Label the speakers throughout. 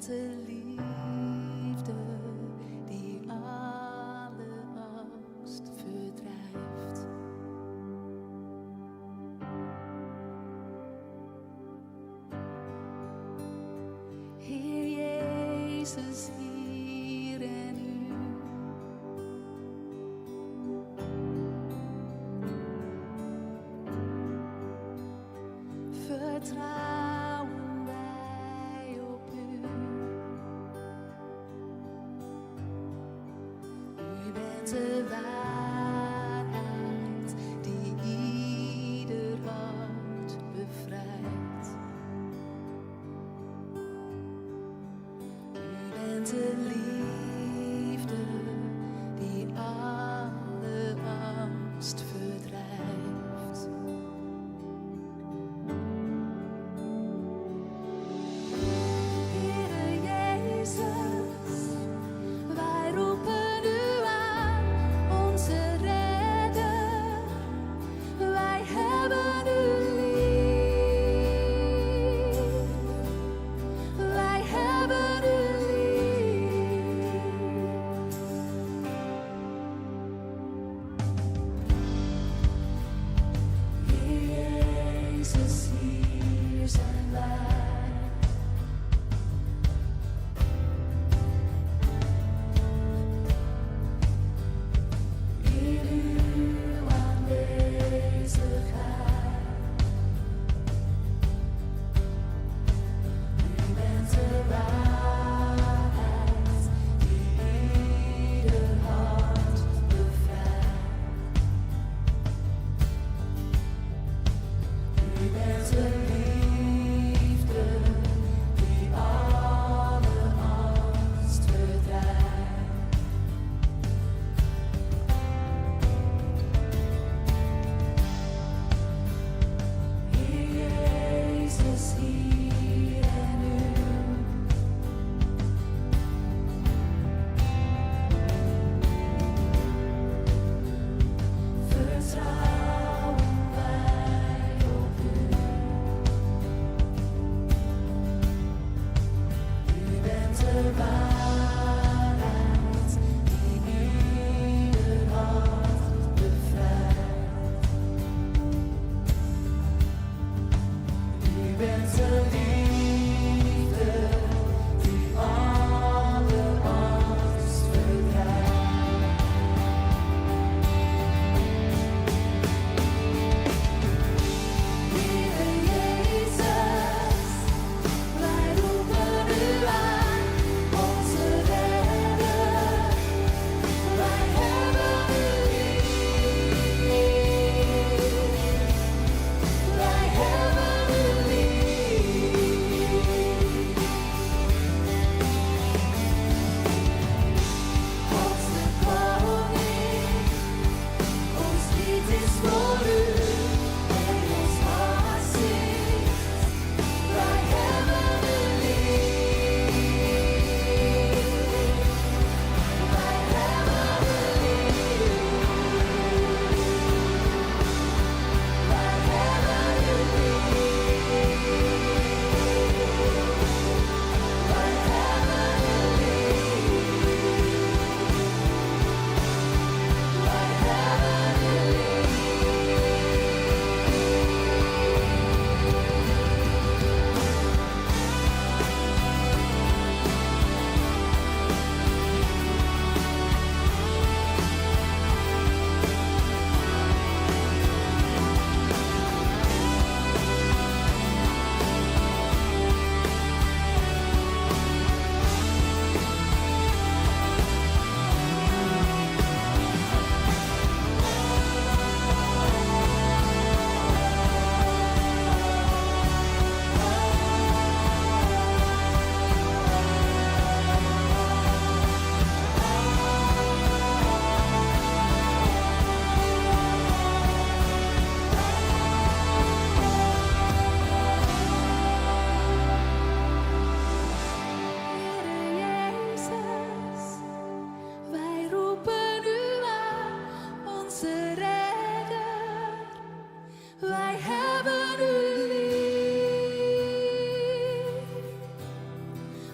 Speaker 1: bent de liefde die alle angst verdrijft. Heer Jezus, hier en nu. Vertrouwen wij op u. U bent de waarheid die ieder hart bevrijdt. U bent de liefde die alle angst verdrijft. Heere Jezus, wij roepen u aan, onze redder. Wij hebben u lief. Wij hebben u lief.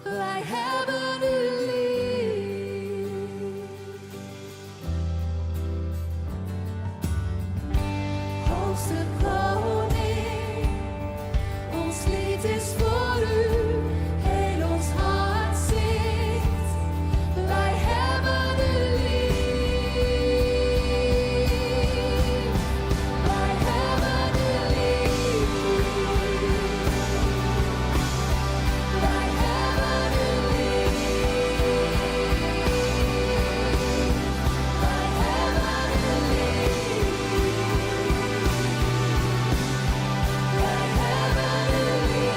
Speaker 1: Wij hebben u lief. Hoogste koning, ons lied is voor u, heel ons hart zingt. Wij hebben u lief. Wij hebben u lief. Wij hebben u lief. Wij hebben u lief. Wij hebben u lief.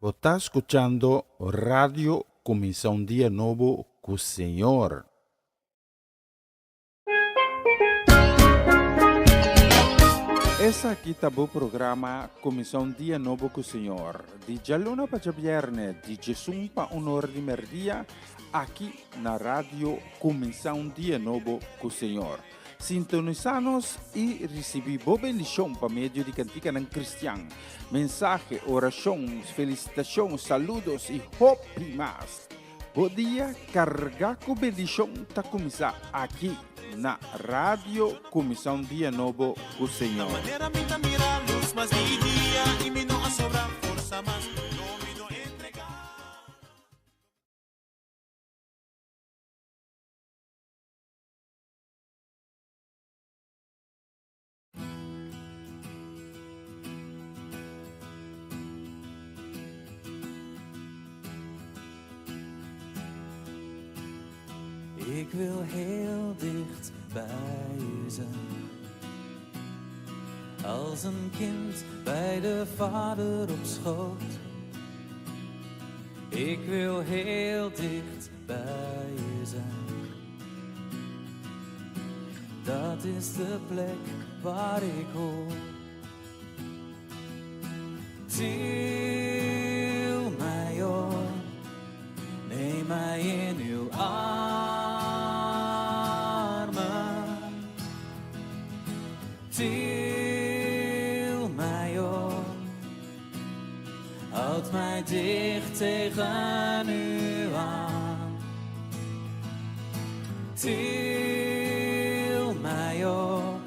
Speaker 2: Bo ta skuchando Radio Kuminsá un Dia Nobo ku Señor. Esaki ta bo programa Kuminsá un Dia Nobo ku Señor, di djaluna pa djabièrnè, di djesun pa un ora di mèrdia, aki na Radio Kuminsá un Dia Nobo ku Señor. Sintonisá nos i risibí bo bendishon pa medio di kantikanan kristian, mensahe, orashon, felisitashon, saludos i hopi mas. Bo dia kargá ku bendishon ta kuminsá aki na Radio Kuminsá un Dia Nobo ku Señor.
Speaker 3: Ik wil heel dicht bij u zijn. Als een kind bij de vader op schoot. Ik wil heel dicht bij u zijn. Dat is de plek waar ik hoor. Til mij op, neem mij in uw armen. Til mij op, houd mij dicht tegen u aan. Til mij op,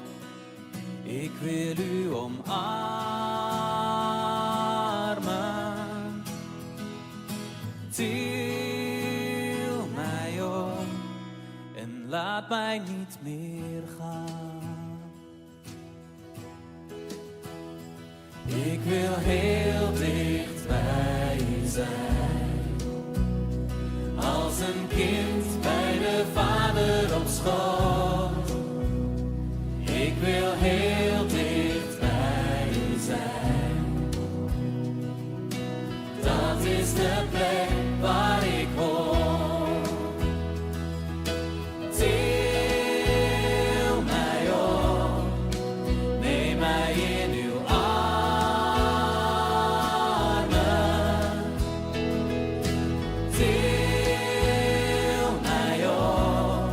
Speaker 3: ik wil u omarmen. Til mij op en laat mij niet meer gaan. Ik wil heel dicht bij u zijn. Als een kind bij de vader op schoot. Ik wil heel dicht bij u zijn. Dat is de plek waar ik hoor. Til mij op, neem mij in uw armen. Til mij op,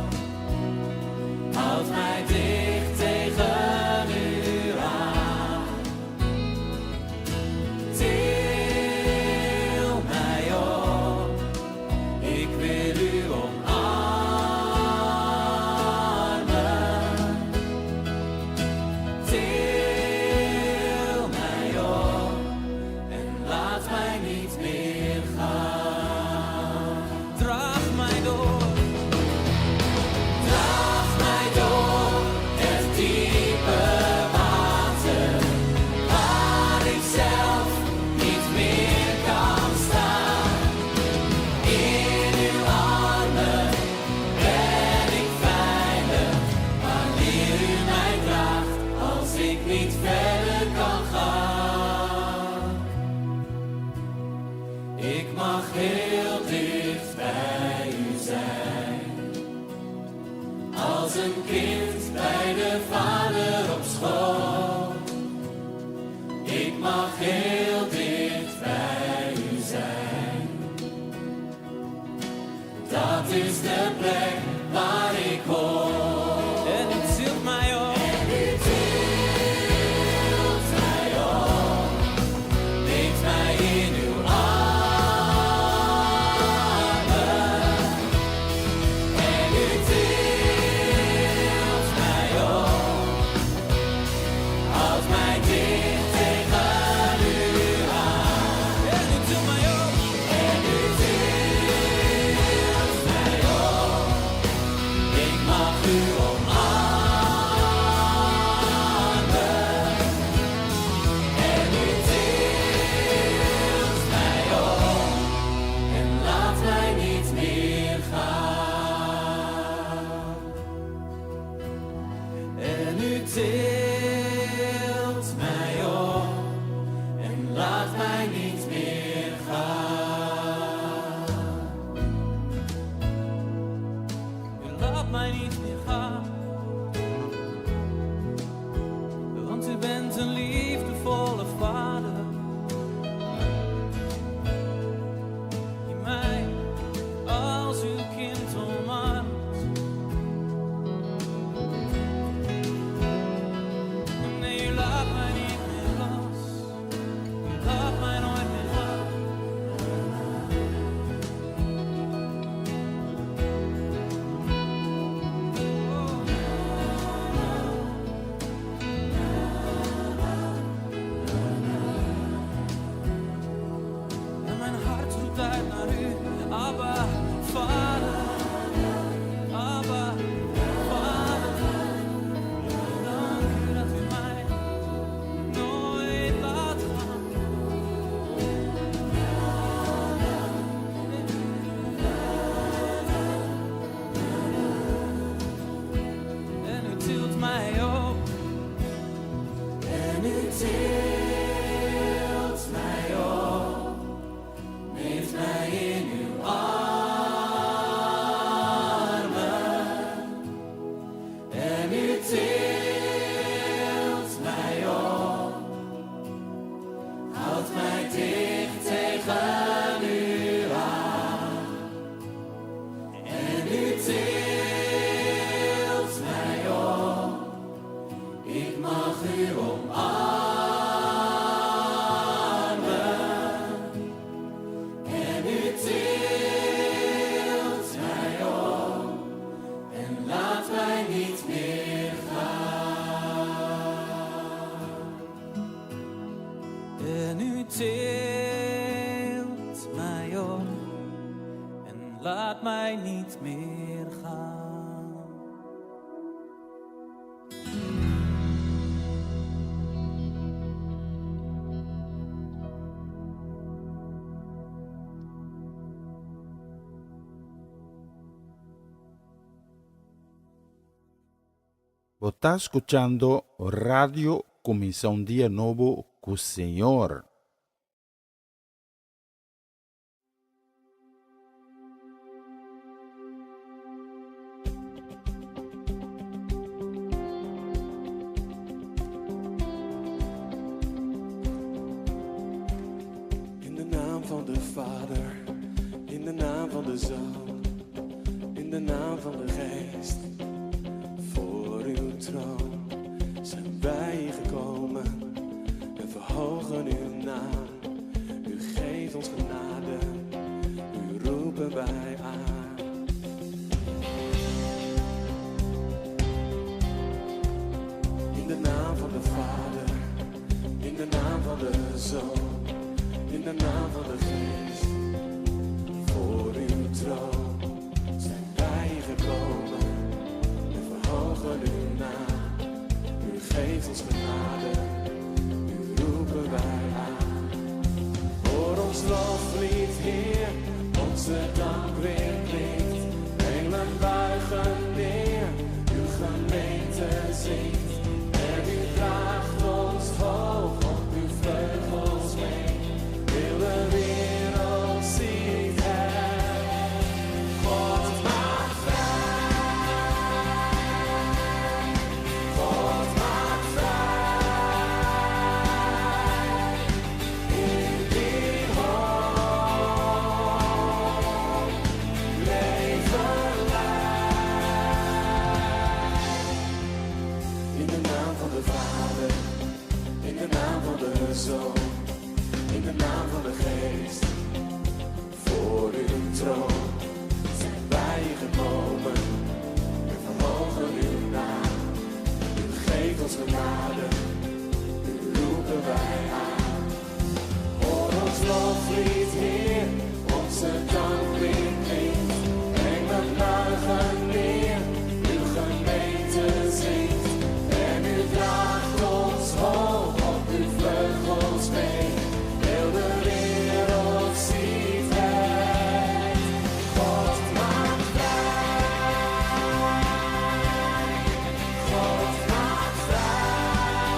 Speaker 3: mag u omarmen. En u tilt mij op en laat mij niet meer gaan. En u tilt mij op en laat mij niet meer gaan.
Speaker 2: Bo ta skuchando Radio Kuminsá un Dia Nobo ku Señor.
Speaker 4: In de naam van de Vader, in de naam van de Zoon, in de naam van de Geest. Voor uw troon zijn wij gekomen en verhogen uw naam. U geeft ons genade, u roepen wij aan. In de naam van de Vader, in de naam van de Zoon, in de naam van de Geest. Voor uw troon zijn wij gekomen en verhogen uw naam. U geeft ons genade, u roepen wij aan. Hoor ons loflied, Heer, onze dank weer klinkt. Engelen buigen neer, uw gemeente zingt. En u draagt ons hoog op uw vleugels mee. Heel de wereld ziet het. God maakt vrij. God maakt vrij. In die hoop leven wij. In de naam van de Vader, in de naam van de Zoon, in de naam van de Geest. Voor uw troon zijn wij gekomen en verhogen uw naam. U geeft ons genade, u roepen wij aan. Hoor ons loflied, Heer, onze dank weer klinkt. Engelen buigen neer, uw gemeente zingt. En u draagt ons hoog op uw vleugels mee. Heel de wereld ziet het. God maakt vrij. God maakt vrij.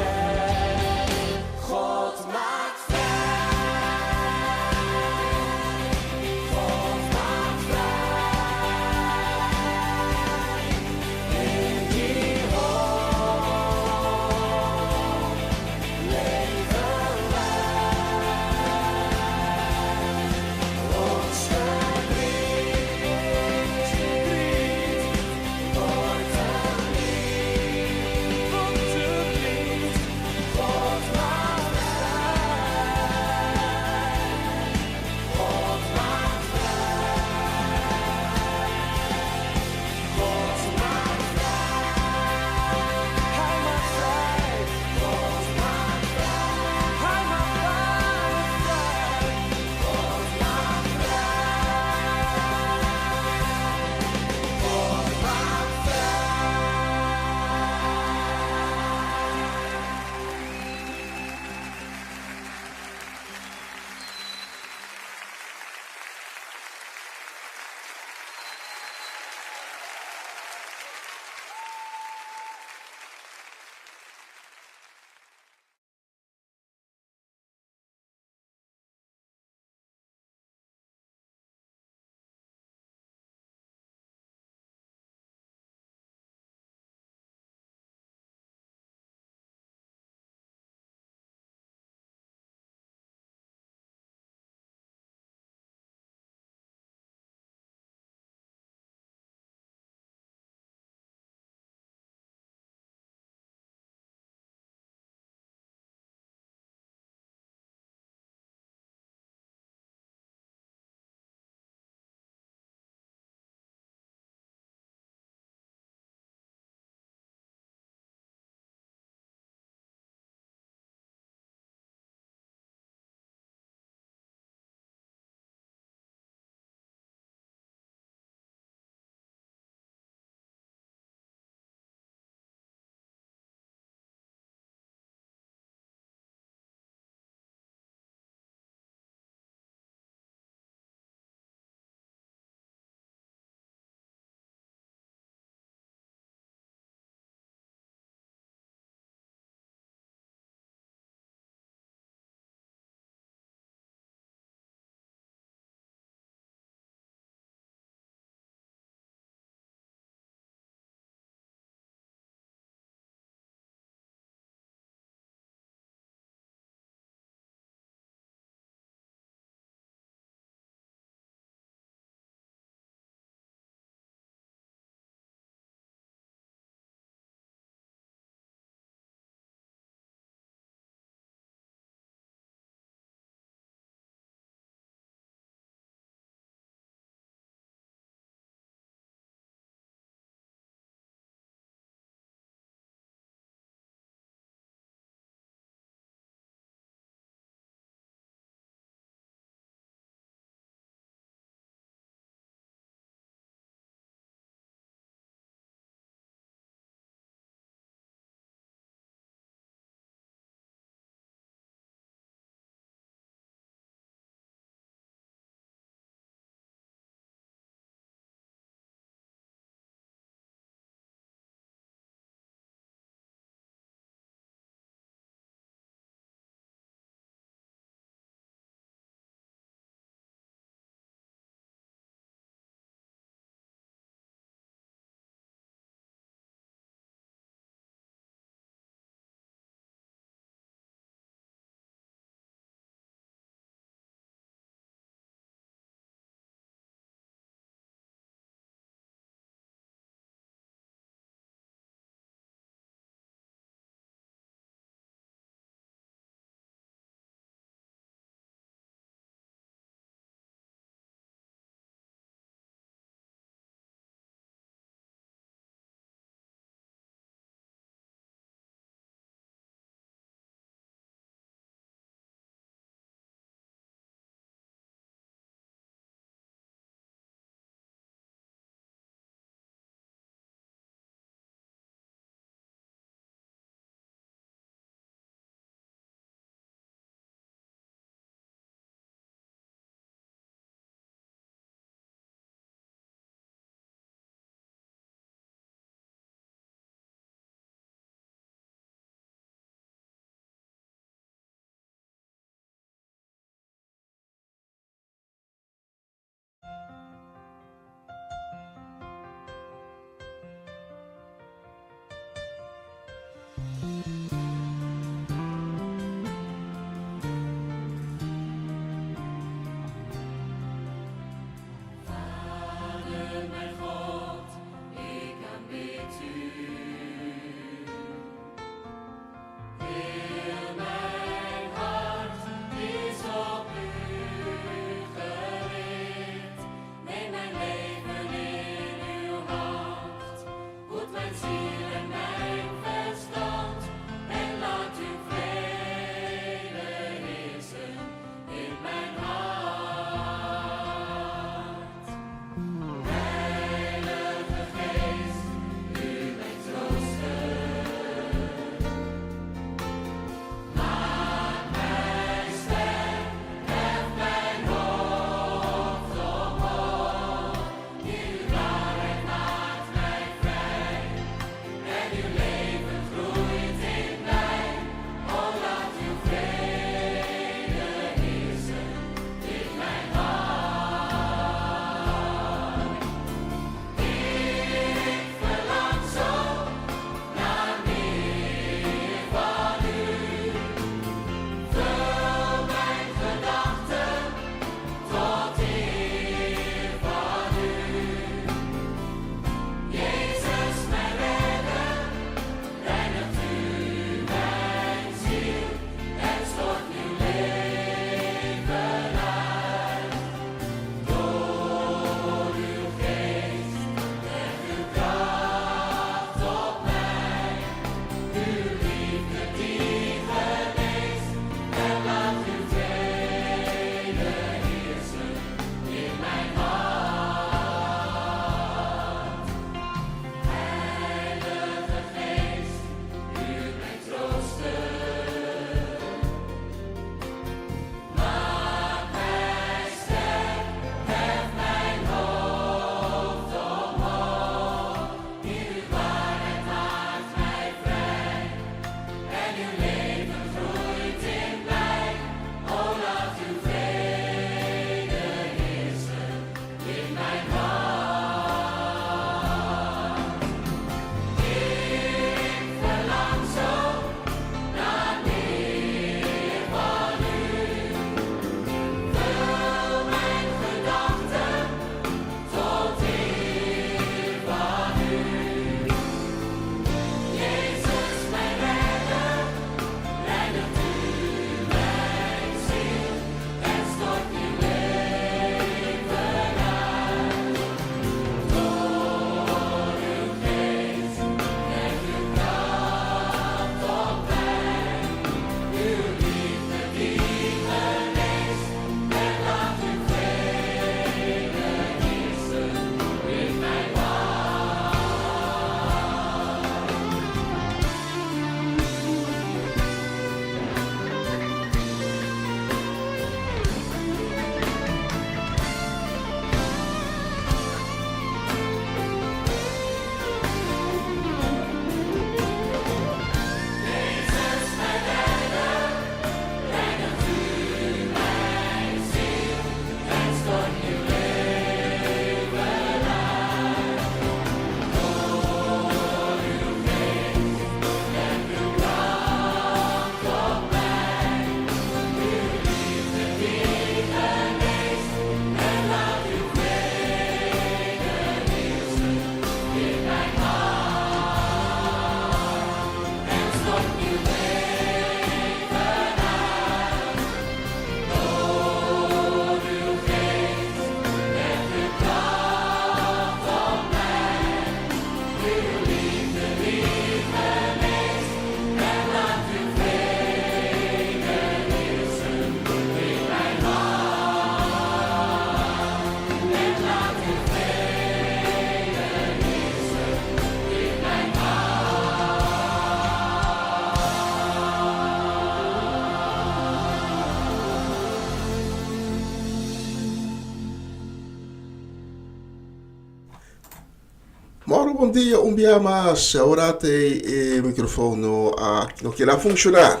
Speaker 5: bon dia un bia mas. Ora te e microfoon no a no kier a funciona.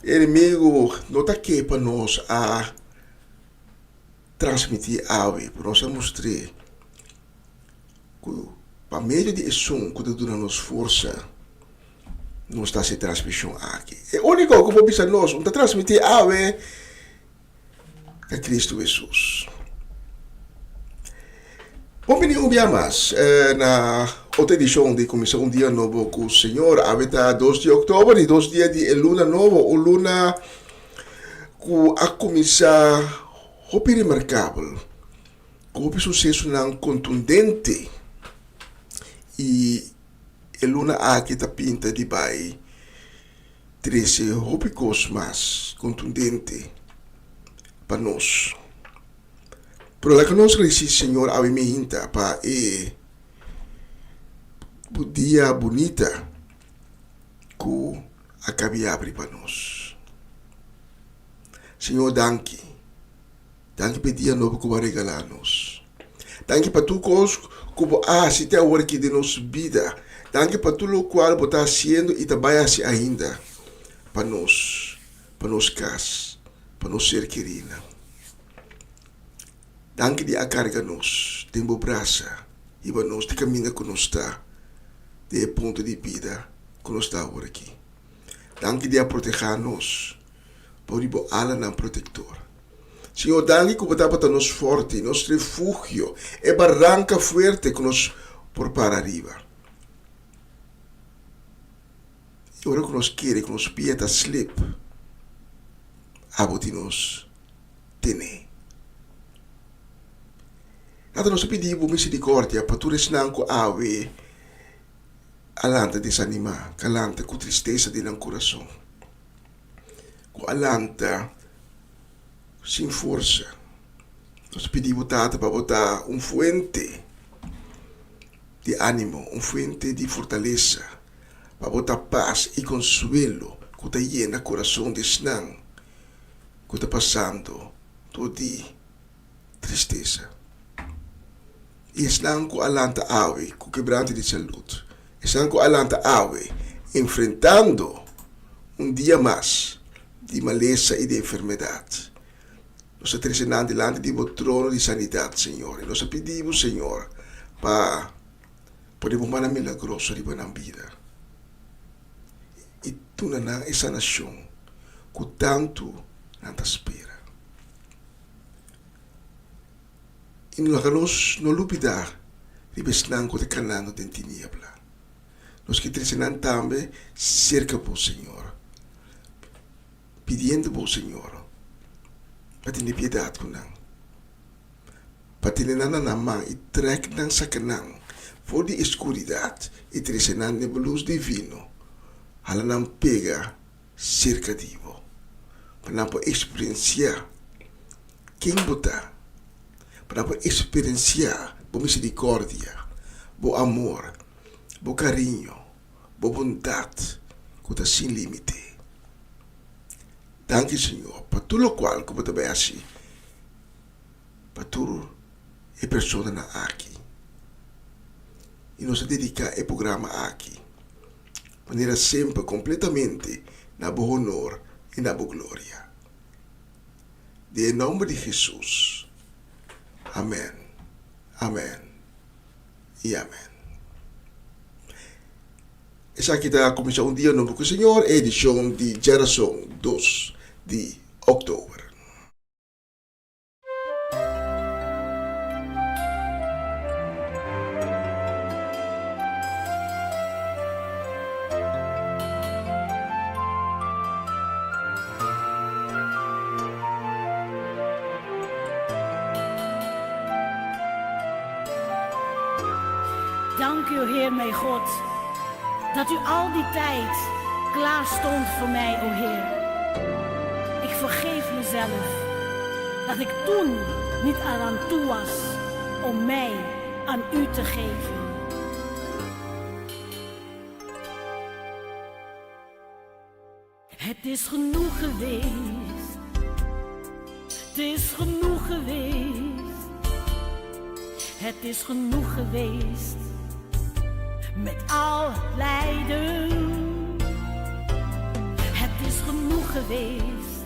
Speaker 5: Enemigo no ta ke pa nos a transmiti awe, pa nos a mustr'é ku pa medio di esun ku ta duna nos forsa nos ta hasi e transmishon aki. E úniko ku por bisa nos un ta transmití awe ta Kristu Hesus. Bon bini un bia mas na otro edishon di Kuminsá un Dia Nobo ku Señor. Awe ta dos di òktober, di dos dia di e luna nobo, un luna ku a kuminsá hopi remarkabel, ku hopi susesonan kontundente i e luna aki ta pinta di bai trese hopi kos mas kontundente pa nos. Pero laga nos gradisí Señor awe mihinta pa e dia bunita ku a kabi abri pa nos. Señor danki. Danki pa e dia nobo ku bo a regalá nos. Danki pa tur kos ku bo a hasi te awor aki den nos bida. Danki pa tur lokual bo ta hasiendo i ta bai hasi ainda pa nos, pa nos kas, pa nos ser kerinan. Danki di a karga nos den bo brasa hiba nos te kaminda ku nos ta den e punto di bida ku nos ta awor aki. Danki di a protehá nos bou di bo alanan protektor. Señor, danki ku bo tabata nos forti, nos refugio, e baranka fuerte ku nos por para ariba. I ora ku nos kere ku nos pia ta slip, abo tin nos tene. Tata, nos ta pidi bo misericordia pa tur esnan ku awe a lanta desanimá, ku a lanta ku tristesa den nan kurason, ku a lanta sin forsa. Nos ta pidi bo, Tata, pa bo ta un fuente di ánimo, un fuente di fortalesa, pa bo ta pas i konsuelo ku ta yena kurason di esnan ku ta pasando tur di tristesa. I esnan ku a lanta awe ku kebrante di salud, esnan ku a lanta awe enfrentando un dia mas di malesa i di enfermedat, nos ta trese nan dilanti di bo trono di sanidat, Señor, i nos ta pidi bo, Señor, pa pone bo mannan milagroso riba nan bida i duna nan e sanashon ku tantu nan ta spera. I laga nos no lubidá riba esnan ku ta kanando den tiniebla. Nos ke trese nan tambe serka bo, Señor, pidiendo bo, Señor, pa tene piedat ku nan, pa tene nan na nan man i trèk nan saka nan for di e skuridat i trese nan den bo lus divino, hala nan pega serka di bo, pa nan por eksperensiá ken bo ta, pa nan por eksperensiá bo miserikòrdia, bo amor, bo kariño, bo bondat ku ta sin límite. Danki, Señor, pa tur lokual ku bo ta bai hasi pa tur e personanan aki. I nos ta dediká e programa aki manera semper kompletamente na bo honor i na bo gloria. Den e nomber di Hesus. Amen, amen i amen. Esaki ta kuminsá un dia nobo ku Señor, e edishon di djarason dos di òktober.
Speaker 6: Dank u, Heer mijn God, dat u al die tijd klaar stond voor mij, o Heer. Ik vergeef mezelf dat ik toen niet eraan toe was om mij aan u te geven. Het is genoeg geweest, het is genoeg geweest, het is genoeg geweest. Met al het lijden. Het is genoeg geweest.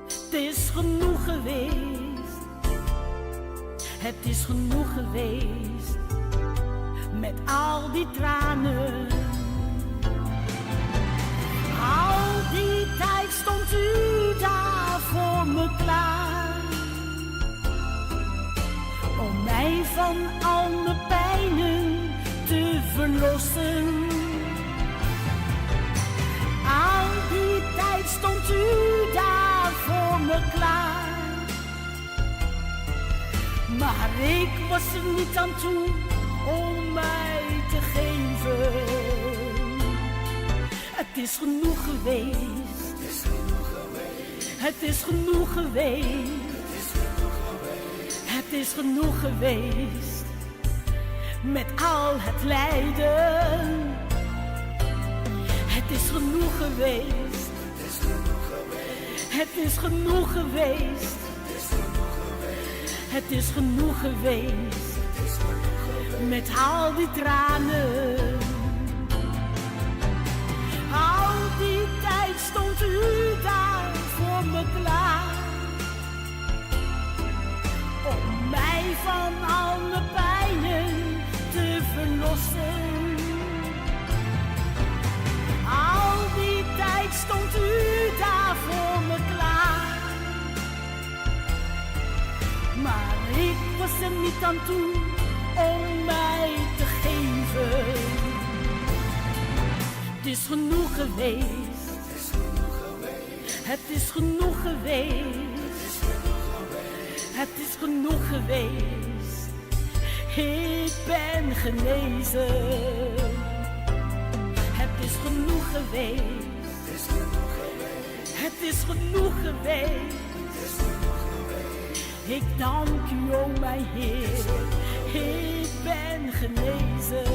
Speaker 6: Het is genoeg geweest. Het is genoeg geweest. Met al die tranen. Al die tijd stond u daar voor me klaar. Om mij van al mijn pijnen te verlossen. Al die tijd stond u daar voor me klaar. Maar ik was er niet aan toe om mij te geven. Het is genoeg geweest. Het is genoeg geweest. Het is genoeg geweest. Met al het lijden. Het is genoeg geweest. Het is genoeg geweest. Het is genoeg geweest. Met al die tranen. Al die tijd stond u daar voor me klaar. Om mij van al mijn pijnen te verlossen. Al die tijd stond u daar voor me klaar. Maar ik was er niet aan toe om mij te geven. Het is genoeg geweest. Het is genoeg geweest. Het is genoeg geweest. Ik ben genezen. Het is genoeg geweest. Het is genoeg geweest. Ik dank u, o mijn Heer. Ik ben genezen.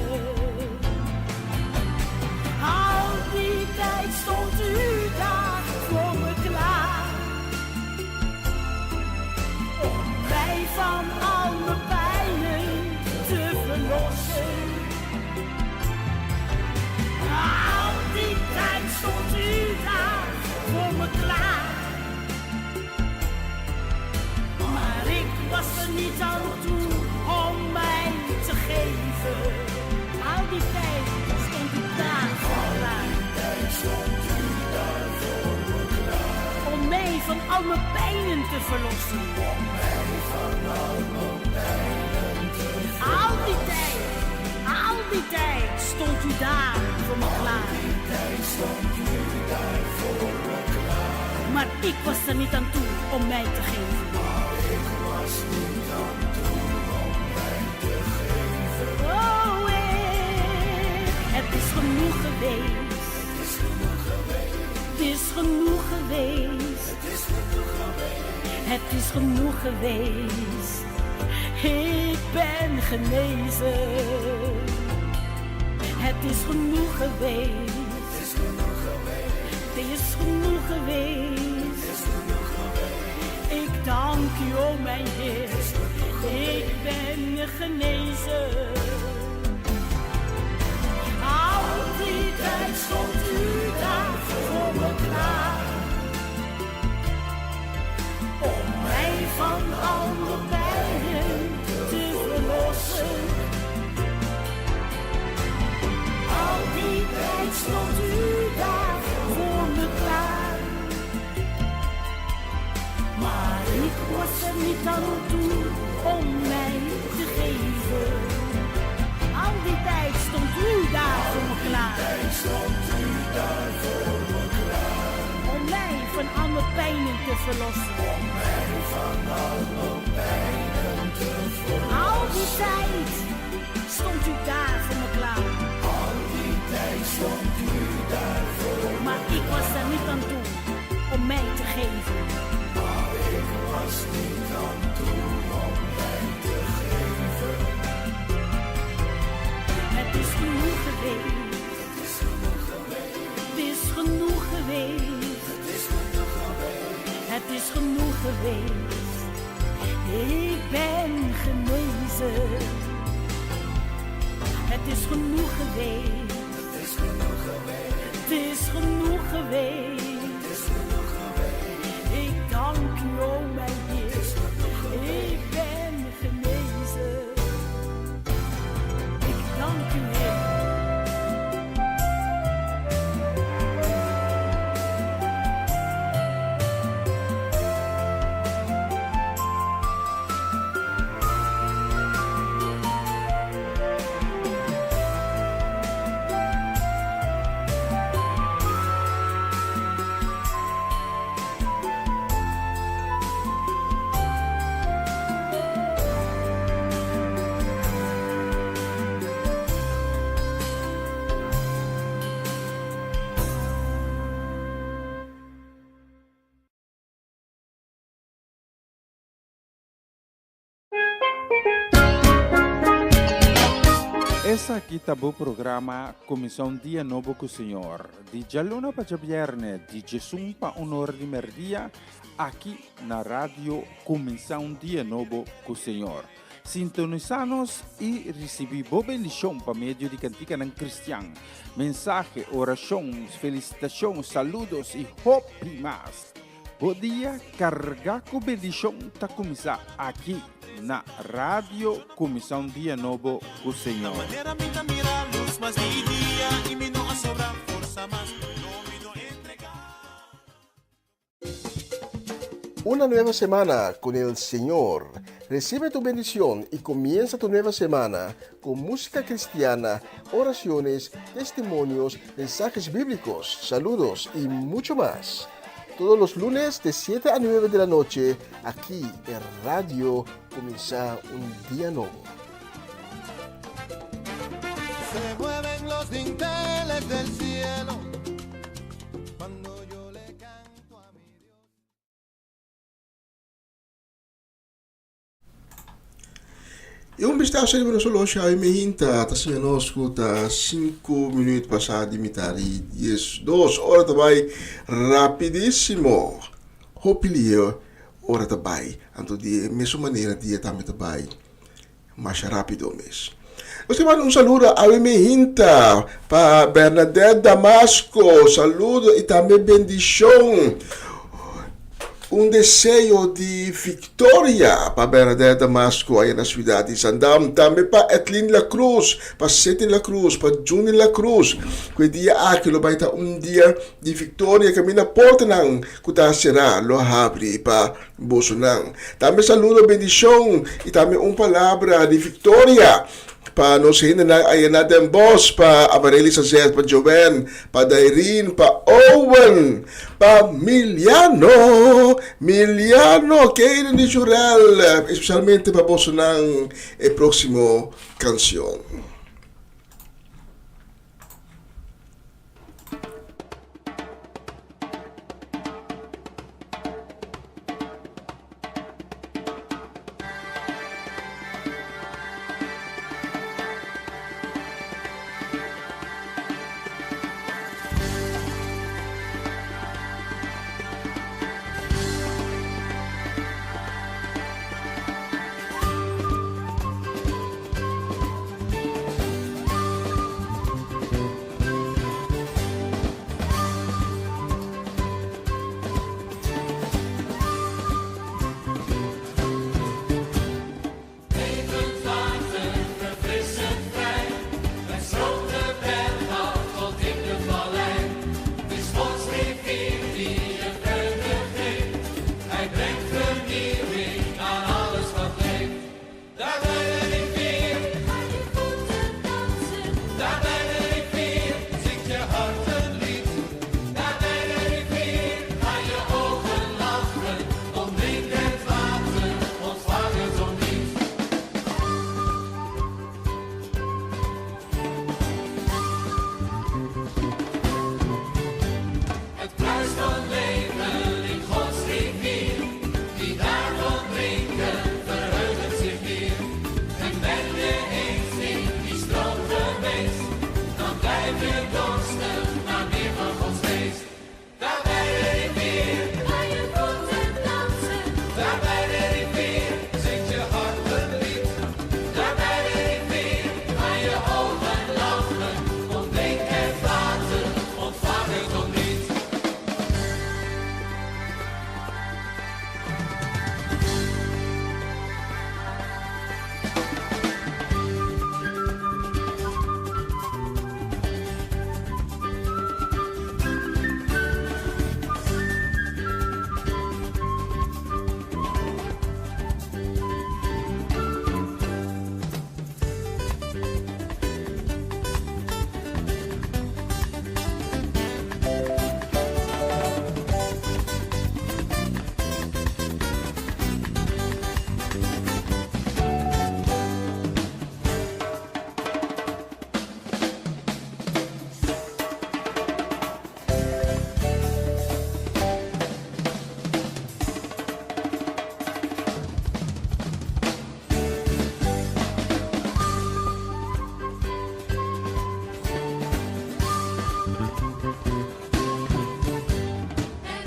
Speaker 6: Al die tijd stond u daar voor me klaar. Om mij van al mijn pijnen te verlossen. Al die tijd stond u daar voor me klaar. Maar ik was er niet aan toe om mij te geven. Al die tijd stond u daar voor me klaar. Om mij van al mijn pijnen te verlossen. Al die tijd, al die tijd stond u daar voor me klaar. Maar ik was er niet aan toe om mij te geven. Oh, het is genoeg geweest. Het is genoeg geweest. Het is genoeg geweest. Ik ben genezen. Het is genoeg geweest. Het is genoeg geweest. Ik dank u, o mijn Heer. Ik ben genezen. Al die tijd stond u daar voor me klaar. Om mij van al mijn pijnen te verlossen. Al die tijd stond u daar voor me klaar. Maar ik was er niet aan toe om mij te geven. Al die tijd stond u daar voor me klaar. Om mij van al mijn pijnen te verlossen. Al die tijd stond u daar voor me klaar. Maar ik was er niet aan toe om mij te geven. Het is genoeg geweest. Het is genoeg geweest. Het is genoeg geweest. Ik ben genezen. Het is genoeg geweest. Het is genoeg geweest. Het is genoeg geweest. Het is genoeg geweest. Ik dank u, o mijn Heer. Het is genoeg geweest. Ik ben genezen. Ik dank u, Heer.
Speaker 2: Esaki ta bo programa Kuminsá un Dia Nobo ku Señor, di djaluna pa djabièrnè di djesun pa un or di mèrdia, aki na Radio Kuminsá un Dia Nobo ku Señor. Sintonisá nos i risibí bo bendishon pa medio di kantikanan kristian, mensahe, orashon, felisitashon, saludos i hopi mas. Bo dia kargá ku bendishon ta kuminsá aki na Radio Kuminsá un Dia Nobo ku Señor.
Speaker 5: Una nueva semana con el Señor. Recibe tu bendición y comienza tu nueva semana con música cristiana, oraciones, testimonios, mensajes bíblicos, saludos y mucho más. Todos los lunes de 7 a 9 de la noche, aquí en Radio Comienza un Día Nuevo.
Speaker 7: Se mueven los dinteles del cielo cuando yo le canto a mi Dios.
Speaker 5: E un bistaso riba nos oloshi awe mehinta ta siña nos ku ta sinku minuut pasá di mitar di diesdos. Ora ta bai rapidísimo. Hopi lie ora ta bai. Anto di e mesun manera dia tambe ta bai masha rápido mes. Nos ta manda un saludo awe mehinta pa Bernadette Damasco. Saludo i tambe bendishon. Un deseo di victoria pa Bernadette Damasco aya na ciudad di Zandam. Tambe pa Edlin La Cruz, pa Sidney La Cruz, pa Juni La Cruz. Cu e dia aki lo bay ta un dia di victoria caminda portanan cu ta cera lo habri pa bosonan. Tambe saludo, bendicion y tambe un palabra di victoria pa nos hendenan aya na Den Bosch, pa Amarely Sazet, pa Joanne, pa Dairine, pa Owen, pa Miliano, Miliano, Kaden y Jurel, especialmente pa bosonan e proximo cancion.
Speaker 3: het om niet.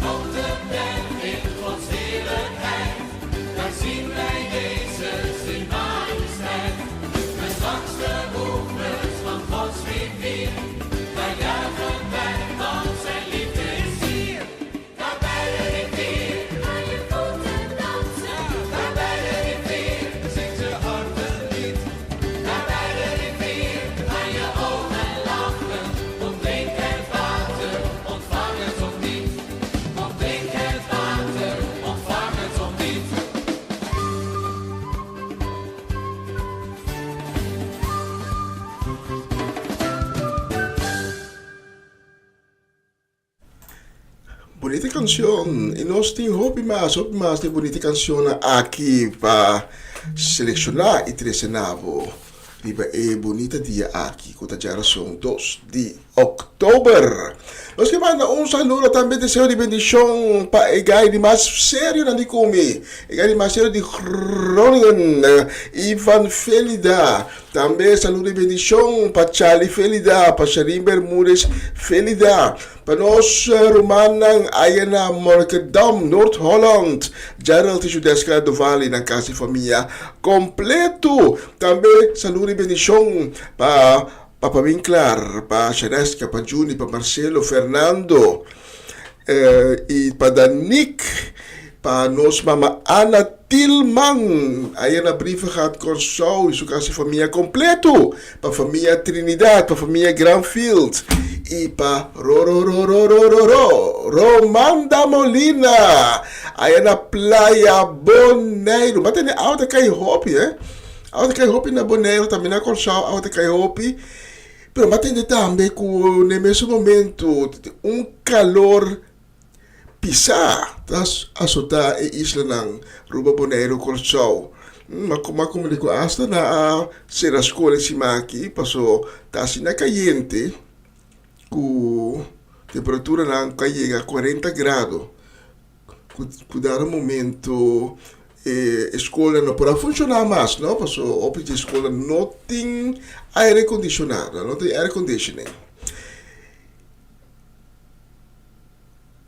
Speaker 3: Op de berg in Gods heerlijkheid, daar zien wij Jezus in majesteit. Met langs de oevers van Gods rivier, daar juichen wij, want zijn liefde is hier. Daar bij de rivier,
Speaker 1: Aan je voeten dansen.
Speaker 3: daar bij de rivier, zingt je hart een lied. Daar bij de rivier, aan je ogen lachen. Kom drink het water, ontvang het of niet. Kom drink het water, ontvang het of niet.
Speaker 5: Bunita cancion. Y nos tin hopi mas, hopi mas di bunita cancionnan aki pa selecciona y trece na bo riba e bunita dia aki cu ta djarason dos di october. Nos ke manda un saludo tambe deseo di bendicion pa e guy di mas serionan di cumi, e guy di mas serio di Groningen, Ivan Felida. Tambe saludo y bendicion pa Charlie Felida, pa Sharin Bermudez Felida. Pa nos rumannan aya na Monnikendam, Noord-Holland, Gerald y Judeska Dovale nan kas di famia kompleto. Tambe saludo y bendishon pa Papa Winklar, pa Shareska, pa Juni, pa Marcelo, Fernando y pa Danique, pa nos mama Ana Tilman aya na Brievengat, Kòrsou y su kas di famia kompleto. Pa famia Trinidad, pa famia Granfield y pa Rororororororo Romanda Molina aya na Playa Boneiru. Bo tene awa ta kai hopi eh. Awa ta kai hopi na Boneiru tambe na Kòrsou awa ta kai hopi. Pero bo tende tambe ku na e mesun momento un kalor Pisá ta asotá e islanan Aruba, Boneiru, Kòrsou. Ma komo di ku asta nan a sera skol e siman aki paso ta asina kayente ku temperaturanan ku a yega kuarenta grado ku dado momento e skolnan no por a funshoná mas no paso hopi di e skolnan no tin aire kondishonado no tin air conditioning.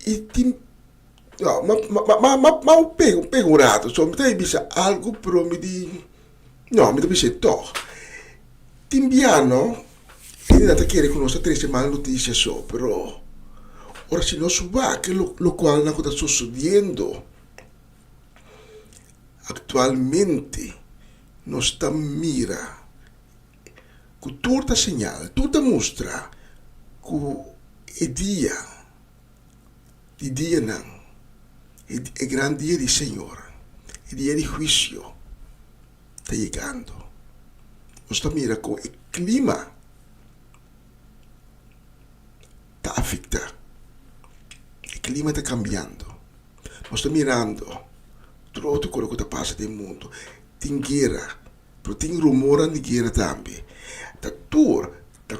Speaker 5: I tin no ma ma ma ma un pega un pega un rato so mi ta bisa algu pero mi di no mi ta bisa e tog tin bia no hende nan ta kere ku nos ta trese mal notisia so pero ora si nos wak lokual nan ku ta sosodiendo aktualmente nos ta mira ku tur ta señal, tur ta mustra ku e dia di dianan, e gran dia di Señor, e dia di huisio ta yegando. Nos ta mira ku e klima ta afektá, e klima ta kambiando. Nos ta mirando tur otro kos ku ta pasa den mundu, tin guera. Pero tin rumornan di guera tambe. Ta tur ta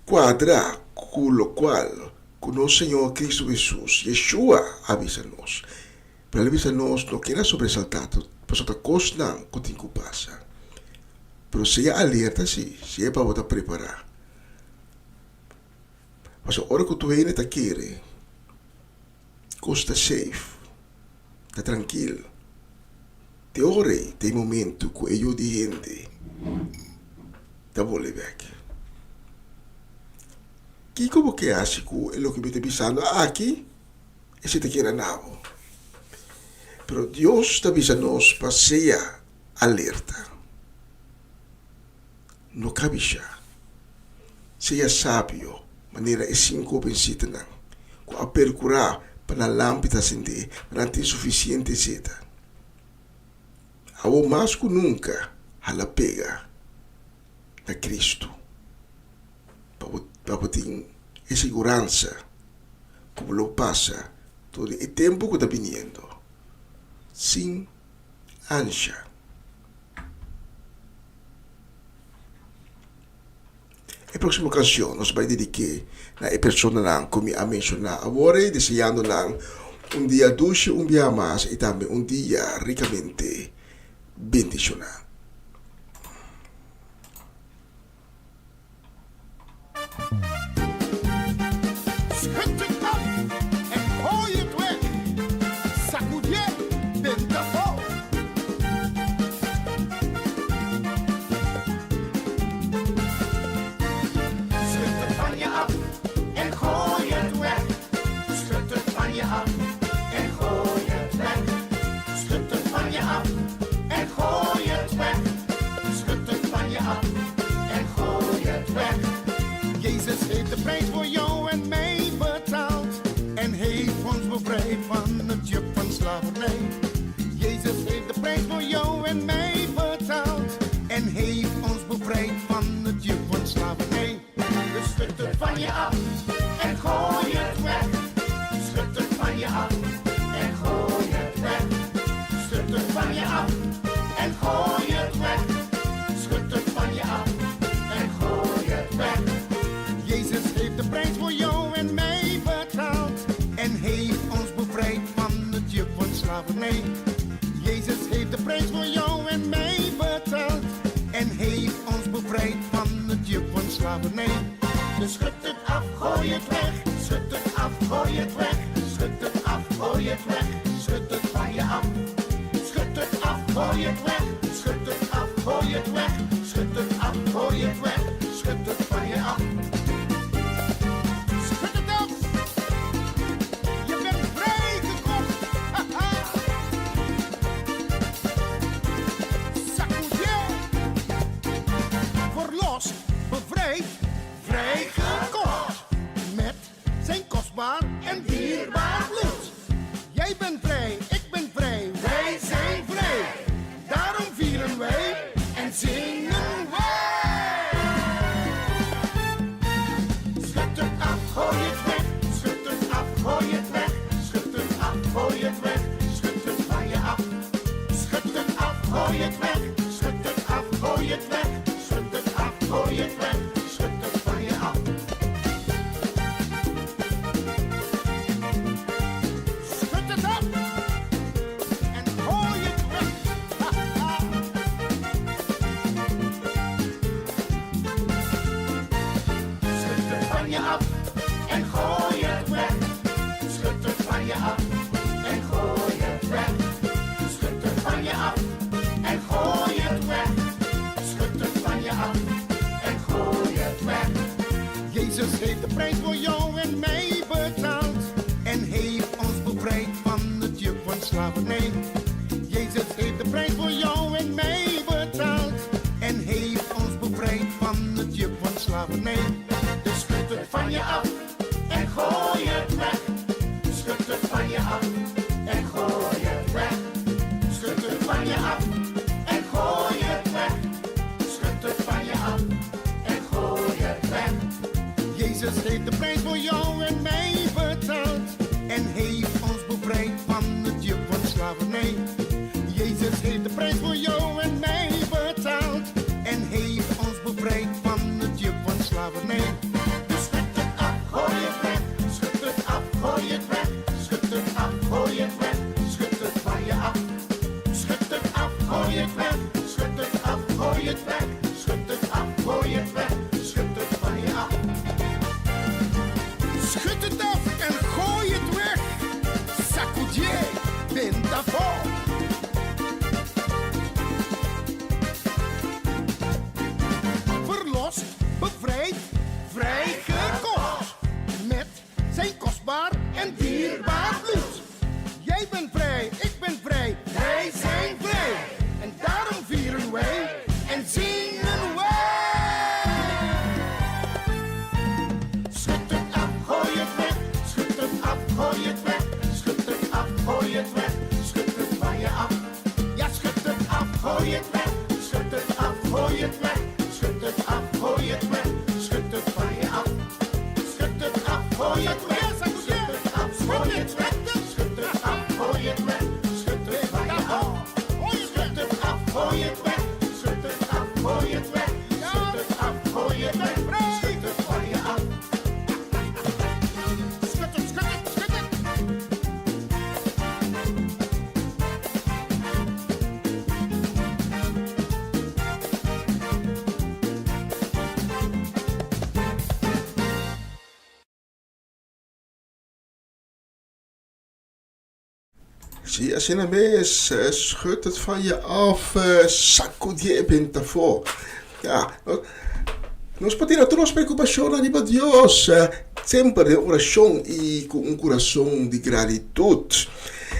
Speaker 5: cuadra cu locual cu nos Señor Cristo Jesus, Yeshua, a bisa nos. Pero el a bisa nos no keda sobresalta pasobra ta cosnan cu tin cu pasa. Pero sea alerta si, sea pa bo ta prepara. Pasobra ora cu tur hende ta kere cos ta safe, ta trankil. Te ora ei ta e momento ku e yu di hende ta bole bek. Kiko bo ke hasi ku e loke mi ta bisando aki? Esei ta keda na bo. Pero Dios ta bisa nos pa sea alerta. No kabishá. Sea sabio manera e sinku hobensitanan ku a perkurá pa nan lampi ta sendé, pa nan tin sufisiente zeta. Awor mas ku nunka hala pega na Kristu pa bo pa bo tin e siguransa ku bo lo pasa tur e tempu ku ta biniendo sin ansha. E próksimo kanshon nos bai dedik'é na e personanan ku mi a menshoná awor ei, deseando nan un dia dushi un biaha mas i tambe un dia rikamente bendishoná.
Speaker 7: Schud het af en gooi het weg. Sacudié benta afó. Schud het van je af en gooi het weg. Schud het van je af en gooi het weg. Schud het van je af en gooi het weg. Schud het van je af en gooi het weg. Jezus heeft de prijs voor jou en mij betaald en heeft ons bevrijd van het juk van slavernij. Jezus heeft de prijs voor jou en mij betaald en heeft ons bevrijd van het juk van slavernij. Dus schud het van je af en gooi het weg. Schud het van je af en gooi het weg. Schud het van je af en gooi het weg. Schud het van je af en gooi het weg. Jezus heeft de prijs voor jou en mij betaald en heeft ons bevrijd van het juk van slavernij. Jezus heeft de prijs voor jou en mij betaald en heeft ons bevrijd van het juk van slavernij. Dus schud het af, gooi het weg. Schud het af, gooi het weg. Schud het af, gooi het weg. Schud het van je af. Schud het af, gooi het weg. Schud het af, gooi het weg. Schud het af, gooi het weg. Schud het van je af. Schud het af. Je bent vrijgekocht. Haha. Sacudié. Verlost, bevrijd, vrijgekocht. Met zijn kostbaar en dierbaar bloed. Jij bent vrij, ik ben vrij, wij zijn vrij. Daarom vieren wij en zingen wij. Schud het af, gooi het weg. Schud het af, gooi het weg. Schud het af, gooi het weg. Schud het van je af. Schud het af, gooi het weg. Schud het af, gooi het weg. Schud het af, gooi het weg. Schud het van je af. Schud het af en gooi het weg. Ha, ha. Schud het van je af en gooi het weg. Schud het van je af en gooi het weg. Schud het van je af en gooi het weg. Schud het van je af en gooi het weg. Jezus heeft de prijs voor jou en mij betaald en heeft ons bevrijd van het juk van slavernij. Jezus heeft de prijs voor jou en mij betaald en heeft ons bevrijd van het juk van slavernij. Dus schud het van je af en gooi het weg. Schud het van je af en gooi het weg. Schud het van je af en gooi het weg. Schud het van je af en gooi het weg. Jezus heeft de prijs voor jou en mij betaald en heeft ons bevrijd van het juk van slavernij. Jezus heeft de prijs voor jou en mij betaald en heeft ons bevrijd van het juk van slavernij. Dus schud het af, gooi het weg. Schud het af, gooi het weg. Schud het af, gooi het weg. Schud het van je af. Schud het af, gooi het weg. Schud het af, gooi het weg. Schud het af, gooi het weg. Schud het van je af. Schud het af en gooi het weg. Sacudié, benta afó. Verlost, bevrijd, vrijgekocht. en dierbaar bloed. Jij bent vrij, ik ben vrij, wij zijn vrij. En daarom vieren wij en zingen wij. Schud het af, gooi het weg. Schud het af, gooi het weg. Schud het af, gooi het weg. Schud het van je af. Ja, schud het af, gooi het weg. Schud het af, gooi het weg. Schud het af, gooi het weg. Schud het van je af. Schud het af, gooi het weg. Schud het af, gooi het weg. Schud het af, gooi het weg. Schud het van je af. Schud het af, gooi het weg. Schud het af, gooi het weg. Schud het af, gooi het weg. Schud het van je af. Schud het, schud het, schud het.
Speaker 5: Si, asina mes, schud het van je af, sacudi e benta afó. Ja, nos por tira tur nos preocupacionnan riba Dios, semper den oracion y cu un curason di gratitud.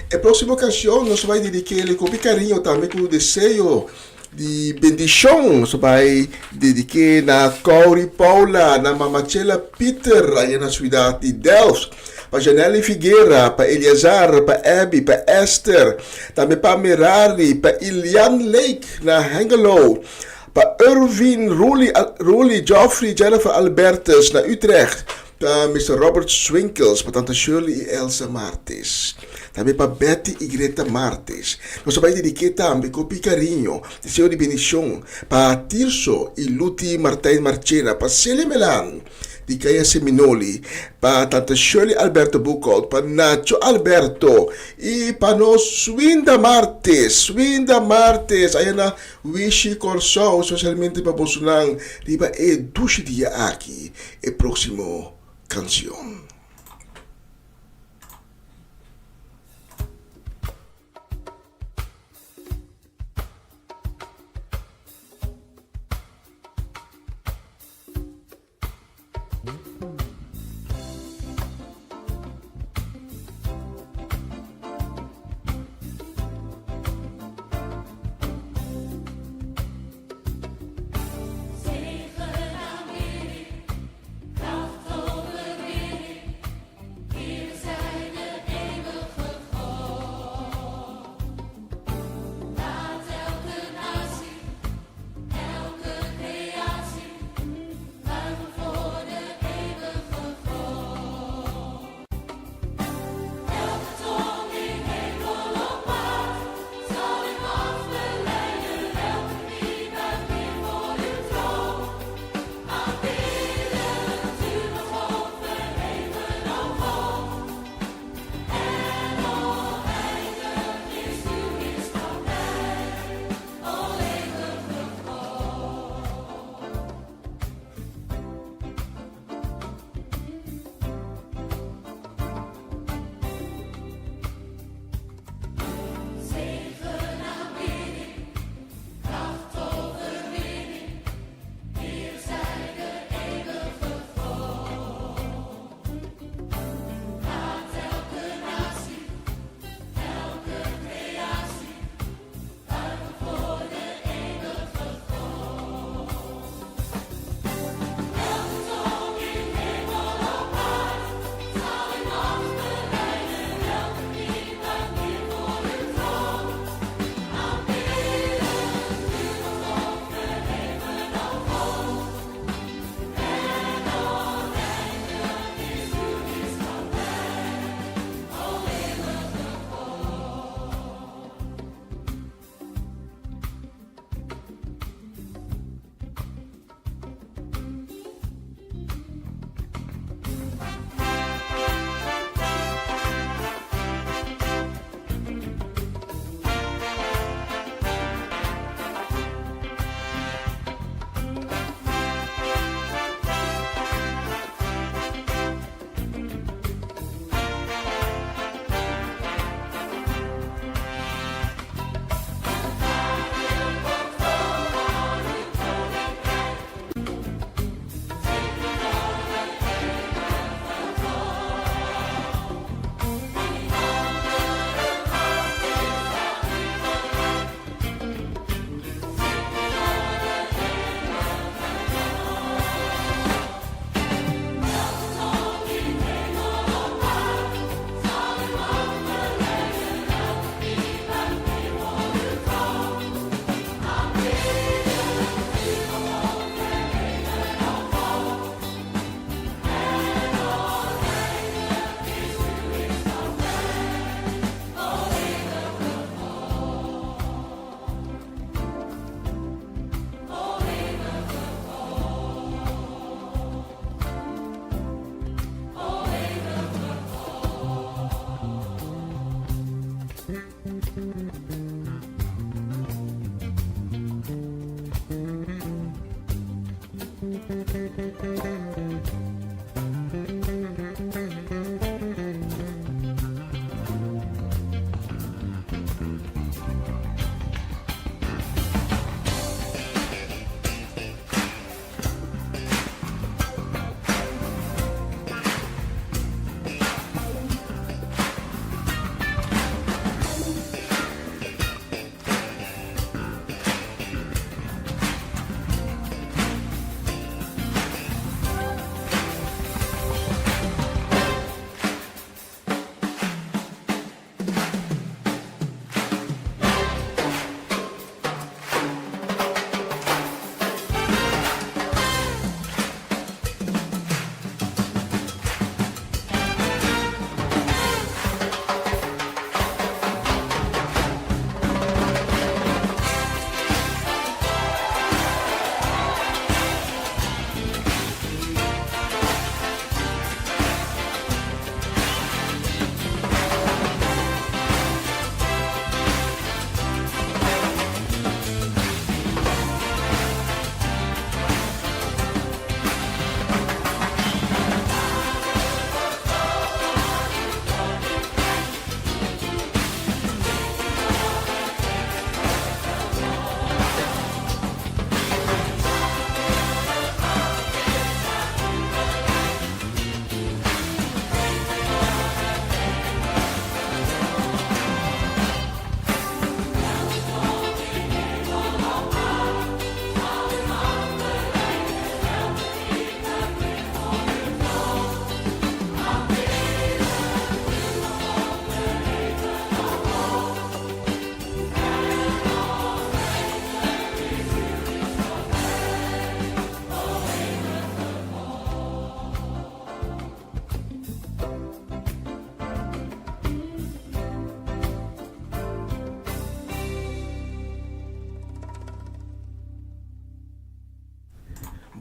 Speaker 5: E proximo cancion nos ta bay dediquele cu hopi cariño tambe cu deseo di bendicion. Nos ta bay dedique na Cory Paula, na Mama Chela Pieter allá na ciudad di Delft, pa Janelly Figuera, pa Eleazar, pa Abby, pa Esther, tambe pa Merari, pa Ilian Lake na Hengelo, pa Erwin, Roly, Roly, Geoffrey, Jennifer Albertus na Utrecht, pa Mister Robert Swinkels, pa Tanta Shirley i Elsa Martis. Tambe pa Betty i Greta Martis. Nos ta bai dediké tambe ku hopi kariño, deseo di bendishon pa Tirso i Luti Martijn Marchena, pa Celia Melan di Kaya Seminoli, pa Tanta Shirley Alberto Boekhout, pa Nacho Alberto i pa nos Swinda Martis, Swinda Martis, aya na Wishi Kòrsou, spesialmente pa bosonan riba e dushi dia aki, e próksimo kanshon.
Speaker 1: Zegen aanbidding, kracht overwinning.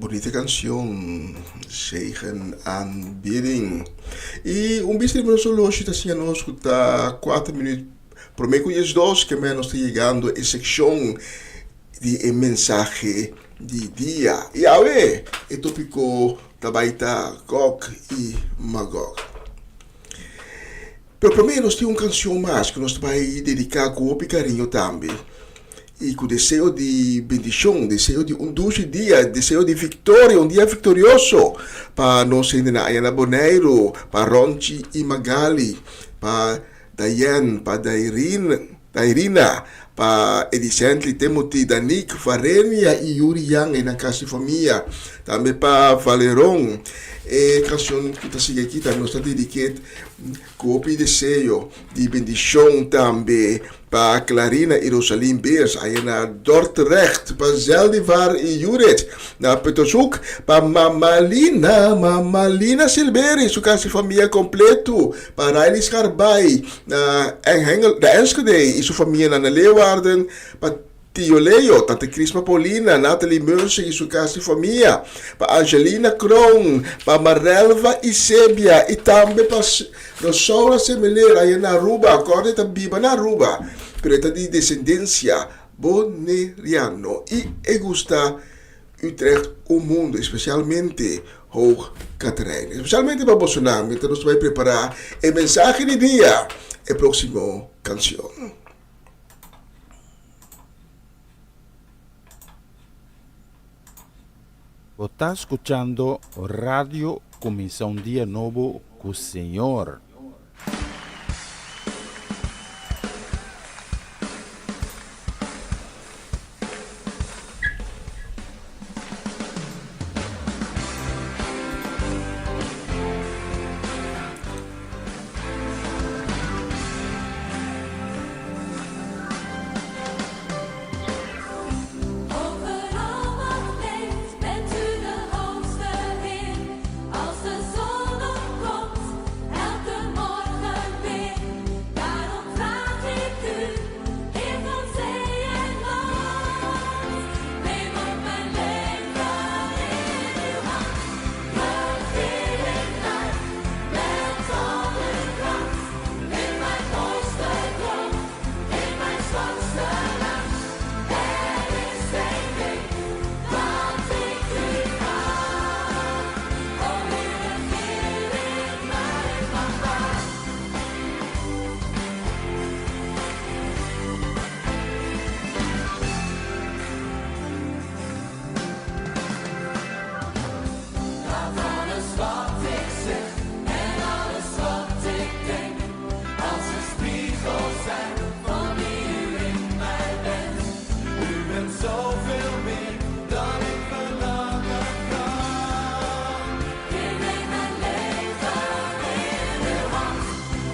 Speaker 5: Bunita canción, Zegen Aanbidding. Y un bista riba nos horloge ta siña nos cu ta cuater minuut prome cu diesdos ke men nos ta yegando e seccion di e mensahe di dia. Y awe e topico ta bay ta Gog y Magog. Pero prome nos tin un cancion mas cu nos ta bay dedica cu hopi cariño tambe y cu deseo di bendicion, deseo di un dushi dia, deseo di victoria, un dia victorioso pa nos hendenan aya na Boneiru, pa Ronchi y Magali, pa Diane, pa Dairina, pa Edicently, Timothy, Danique, Varenia y Yuri Yang y nan casi famia. Tambe pa Valeron. E cancion cu ta sigui aki tambe nos ta dediket cu hopi deseo di bendicion tambe pa Clarina y Rosalyn Beers aya na Dordrecht, pa Zeldivar y Judith na Puttershoek, pa Mamalina, Mamalina Silberi, su casi famia completo, Pa Riley Scarbay na Enschede y su famianan na Leeuwarden, pa Tio Leo, Tante Crisma Paulina, Natalie Mercy y su casa y famia, pa Angelina Kroon, pa Marelva y Sebia y tambe pa Rosaura Semeler aya na Aruba, Corda e ta biba na Aruba, pero e ta di desendencia Boneriano y e gusta Utrecht un mundo, especialmente Hoog Catharijne. Especialmente pa bosonan, mientras nos ta bai prepara e mensahe di dia, e proximo cancion.
Speaker 2: Bo ta scuchando Radio Cuminsa un Dia Nobo cu Señor.
Speaker 1: Overal wat leeft, bent u de hoogste Heer. Als de zon opkomt, elke morgen weer. Daarom vraag ik u, Heer van zee en land. Neem ook mijn leven in uw hand. Regeer in mij met al uw kracht. In mijn mooiste droom, in mijn zwartste nacht. Er is één ding dat ik u vraag. O Heer, regeer in mij vandaag.
Speaker 3: Laat alles wat ik zeg en alles wat ik denk, als een spiegel zijn van wie u in mij bent. U bent zoveel meer dan ik verlangen kan.
Speaker 1: Heer, neem mijn leven in uw hand.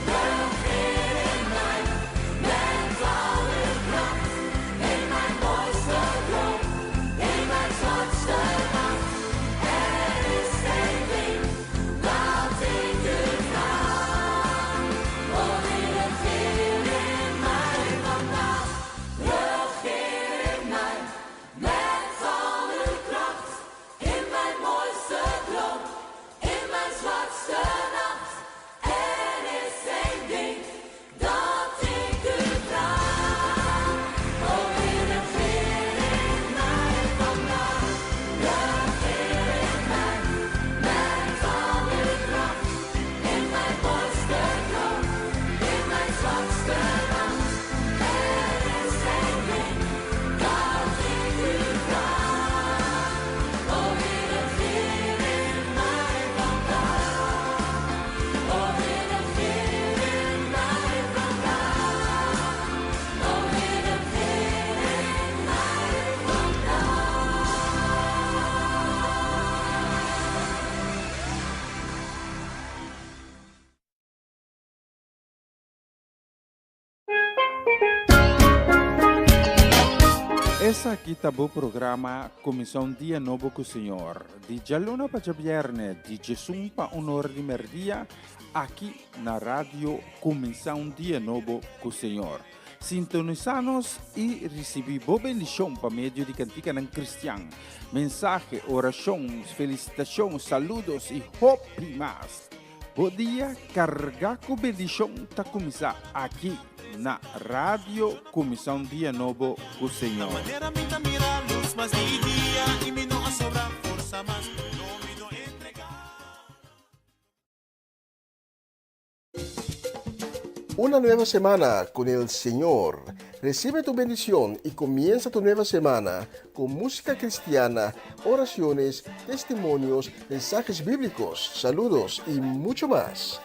Speaker 1: Regeer in mij met al uw kracht. In mijn mooiste droom, in mijn zwartste nacht. Er is één ding dat ik u vraag. O Heer, regeer in mij vandaag. Regeer in mij met al uw kracht. In mijn mooiste droom, in mijn zwartste nacht. Er is één ding dat ik u vraag. O Heer, regeer in mij vandaag. Regeer in mij met al uw kracht. In mijn mooiste droom, in mijn zwartste nacht. Er is één ding dat ik u vraag. O Heer, regeer in mij vandaag. O Heer, regeer in mij vandaag. O Heer, regeer in mij vandaag.
Speaker 2: Esaki ta bo programa Cuminsa un Dia Nobo cu Señor, di djaluna pa djabierne, di djesun pa un or di merdia, aki na Radio Cuminsa un Dia Nobo cu Señor. Sintonisá nos i risibí bo bendishon pa medio di kantikanan kristian, mensahe, orashon, felisitashon, saludos i hopi mas. Bo dia kargá ku bendishon ta kuminsá aki na Radio Kuminsá un Dia Nobo ku Señor.
Speaker 5: Una nueva semana con el Señor. Recibe tu bendición y comienza tu nueva semana con música cristiana, oraciones, testimonios, mensajes bíblicos, saludos y mucho más.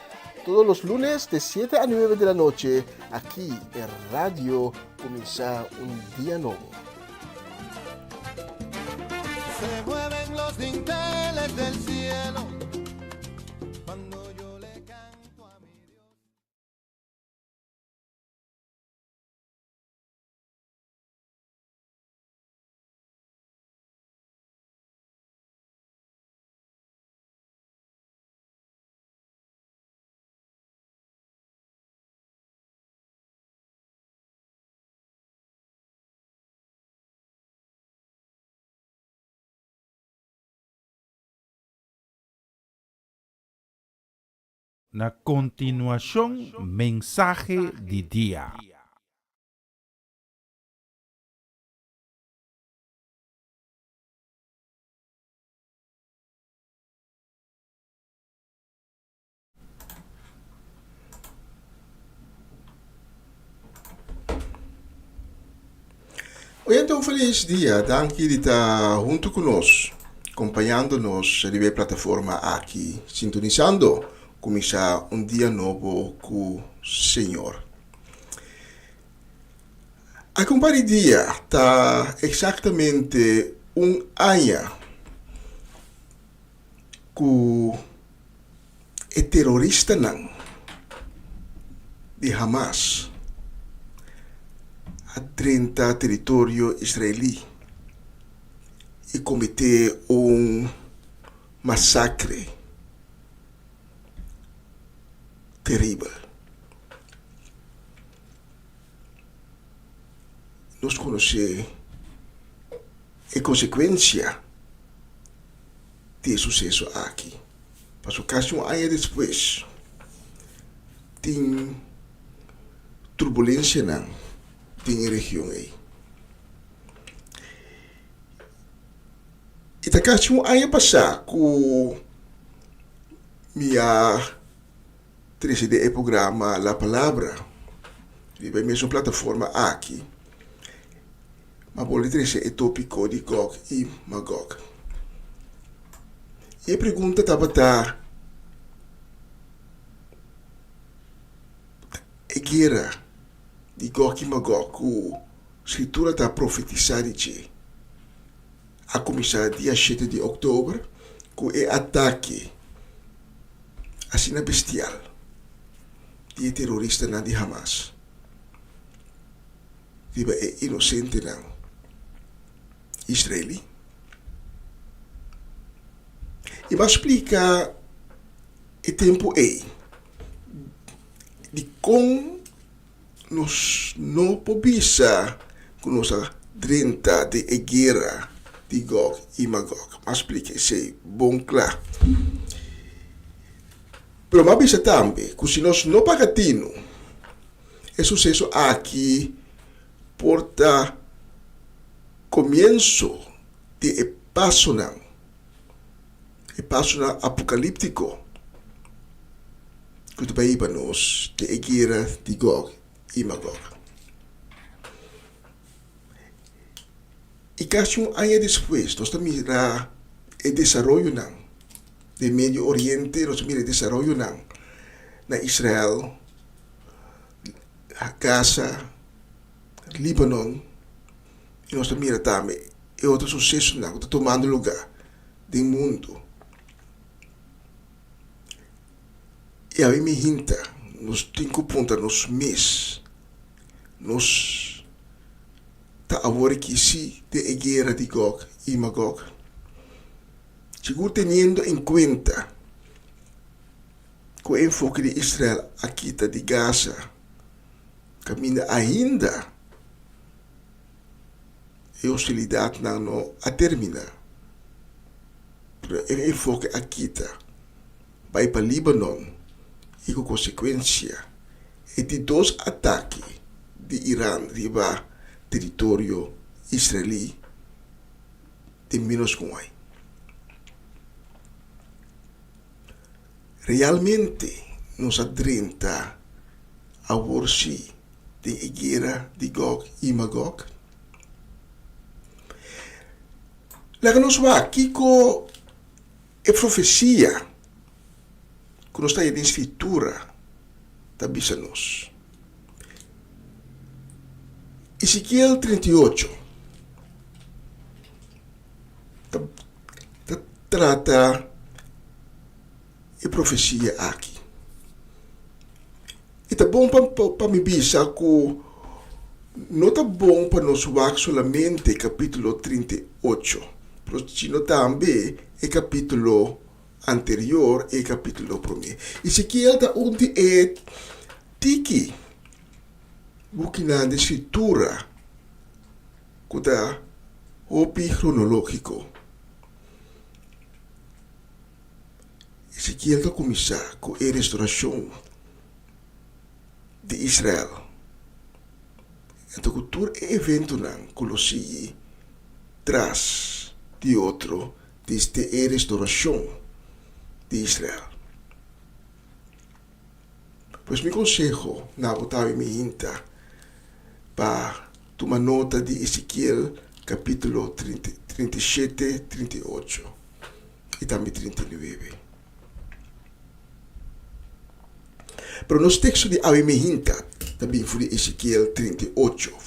Speaker 5: Todos los lunes de 7 a 9 de la noche, aquí en Radio Comienza un Día Nuevo.
Speaker 3: Se mueven los dinteles del cielo cuando yo le canto a mi Dios.
Speaker 2: Na kontinuashon mensahe di dia.
Speaker 5: Oyente un feliz dia, danki di ta hunto ku nos, kompañando nos riba e plataforma aki, sintonisando kuminsá un dia nobo ku Señor. Aki un par di dia ta eksaktamente un aña ku e teroristanan di Hamas a drenta teritorio israelí i kometé un masakre teribel. Nos konosé e konsekuensia di e suseso aki. Pasobra kasi un aña despues tin turbulensianan den e region ei. I ta kasi un aña pasá ku mi a trese den e programa La Palabra riba e mesun plataforma aki. Ma bo lo trese e tópiko di Gog i Magog. I e pregunta tabata, E guera di Gog i Magog ku Skritura ta profetisá di dje a kuminsá dia shete di òktober ku e atake asina bestial di e teroristanan di Hamas? Riba e inosentenan israelí. I bo a splika e tempu ei dikon nos no por bisa ku nos a drenta den e guera di Gog i Magog. Bo a splika esei bon kla. Pero bo a bisa tambe ku si nos no paga tinu, E suseso aki por ta komienso di e pasonan, e pasonan apokalíptiko ku ta bai hiba nos den e guera di Gog i Magog. I kasi un aña despues nos ta mira e desaroyonan den Medio Oriente, nos ta mira e desaroyonan na Israel, Gaza, Libanon y nos ta mira tambe e otro sucesonan cu ta tomando lugar den mundo. Y awe mi hinta nos tin cu puntra nos mes, nos ta awor aki si den e guera di Gog y Magog? Sigur teniendo en cuenta Ku e enfoke di Israel a kita di Gaza. Kaminda ainda e hostilidatnan no a terminá, pero e enfoke a kita bai pa Libanon i ku konsekuensia e di dos atake di Iran riba teritorio israelí den ménos ku un aña. Realmente nos a drenta awor sí den e guera di Gog i Magog? Laga nos wak kiko e profesia ku nos ta haña den Skritura ta bisa nos. Ezekiel 38 ta ta trata e profesia aki. I ta bon pa pa mi bisa ku no ta bon pa nos wak solamente kapítulo 38, pero sino tambe e kapítulo anterior i e kapítulo promé. Ezekiel ta un di e tiki bukinan di Skritura ku ta hopi kronológiko. Ezekiel ta kuminsá ku e restorashon di Israel, anto ku tur e eventonan ku lo sigui tras di otro desde e restorashon di Israel. Pues mi konseho na bo ta mi hinta pa tuma nota di Ezekiel kapítulo 37, 38 i tambe 39. Pero nos teksto di awe mi hinta ta bin for di Ezekiel 38,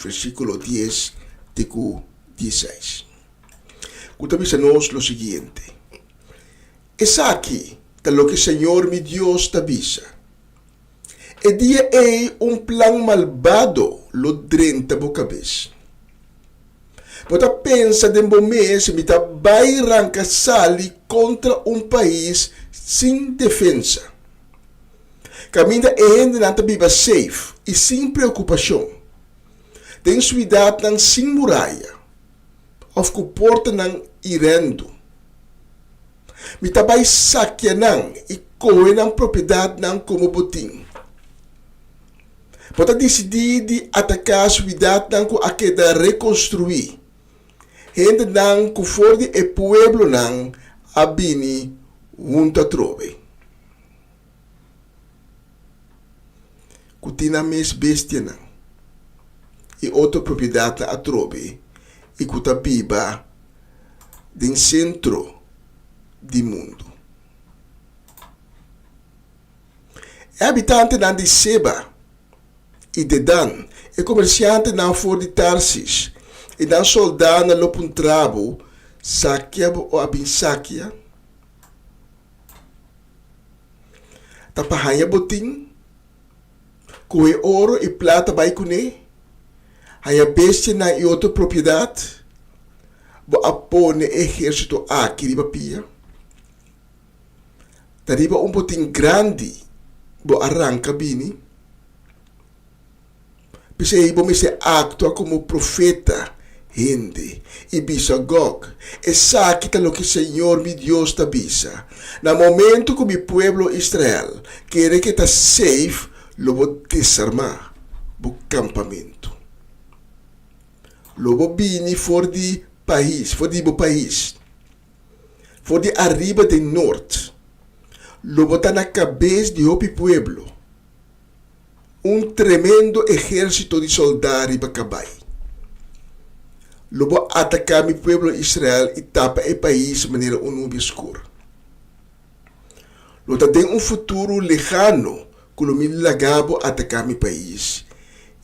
Speaker 5: versíkulo 10 te ku 16, ku ta bisa nos lo siguiente, Esaki ta loke Señor mi Dios ta bisa, E dia ei un plan malbado lo drenta bo kabes. Bo ta pensa den bo mes, Mi ta bai ranka sali kontra un pais sin defensa, kaminda e hendenan ta biba seif i sin preokupashon, den suidatnan sin muraya. òf ku portanan irendu. Mi ta bai sakia nan i kohe nan propiedatnan komo botin. Bo ta disidí di ataká suidatnan ku a keda rekonstruí, hendenan ku for di e pueblonan a bini huntu atrobe. Ku tin nan mes bestianan i otro propiedatnan atrobe i ku ta biba den sentro di mundu. E habitantenan di Seba i Dedan, e komersiantenan for di Tarsis i nan sòldánan lo puntra bo, Sakia bo a bin sakia? Ta pa haña botin, kohe oro i plata bai kuné, haña bestianan i otro propiedat, bo a pone e ehérsito aki riba pia? Ta riba un botin grandi bo a ranka bini? P'esei bo mester aktua komo profeta, hende, i bisa Gog, Esaki ta loke señor mi Dios ta bisa, Na momentu ku mi pueblo Israel kere ke ta seif, lo bo desarmá bo kampamentu. Lo bo bini for di pais, for di bo pais, for di ariba den nort. Lo bo ta na kabes di hopi pueblo. Un tremendo ehérsito di soldá riba kabai. Lo bo ataká mi pueblo Israel i tapa e pais manera un nubia skur. Lo ta den un futuro lehano ku lo mi laga bo ataká mi pais,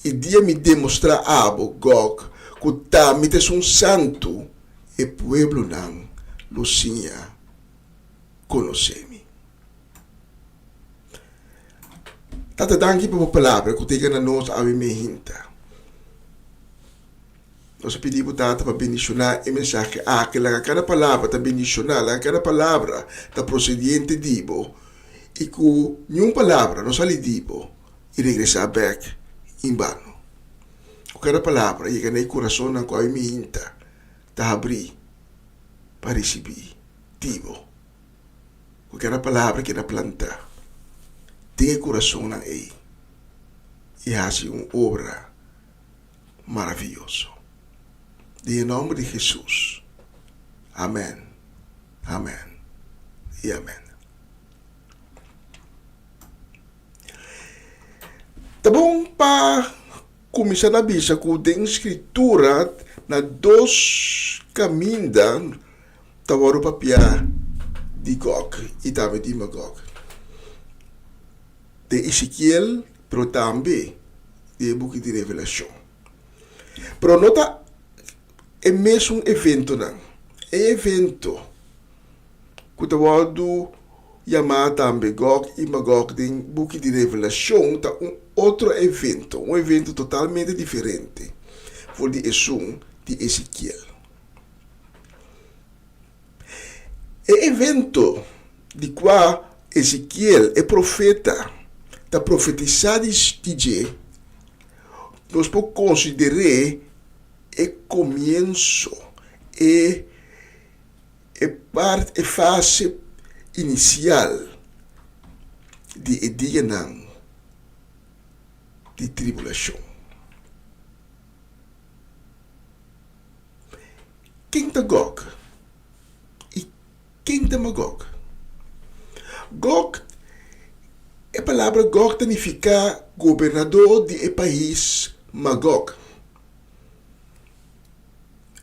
Speaker 5: i dia mi demostrá abo, Gog, ku ta mi ta esun santu, e pueblonan lo siña konosé mi. Tata danki pa bo palabra ku ta yega na nos awe mehinta. Nos a pidi bo Tata pa bendishoná e mensahe aki. Laga kada palabra ta bendishoná, laga kada palabra ta prosediente di bo i ku niun palabra no sali di bo i regresá bèk. Inbano. Ku kada palabra yega na e kurasonnan ku awe mihinta ta habrí pa risibí di bo. Ku kada palabra keda plantá den e kurasonnan ei i hasi un obra maravioso. Den e nòmber di Hesus, amèn, amèn i amèn. Ta bon pa kuminsá na bisa ku den Skritura na dos kaminda ta wòrdu papiá di Gòg i tambe di Magòg. Den Ezekiel, pero tambe den e buki di Revelashon. Pero no ta e mesun eventonan. E evento ku ta wòrdu yamá tambe Gòg i Magòg den buki di Revelashon ta un otro evento, un evento totalmente diferente for di esun di Ezekiel. E evento di kua Ezekiel, e profeta, ta profetisá di dje, nos por konsider'é e komienso, e e part, e fase inisial di e dianan di tribulashon. Ken ta Gog i ken ta Magog? Gog, e palabra Gog ta nifiká gobernadó di e pais Magog.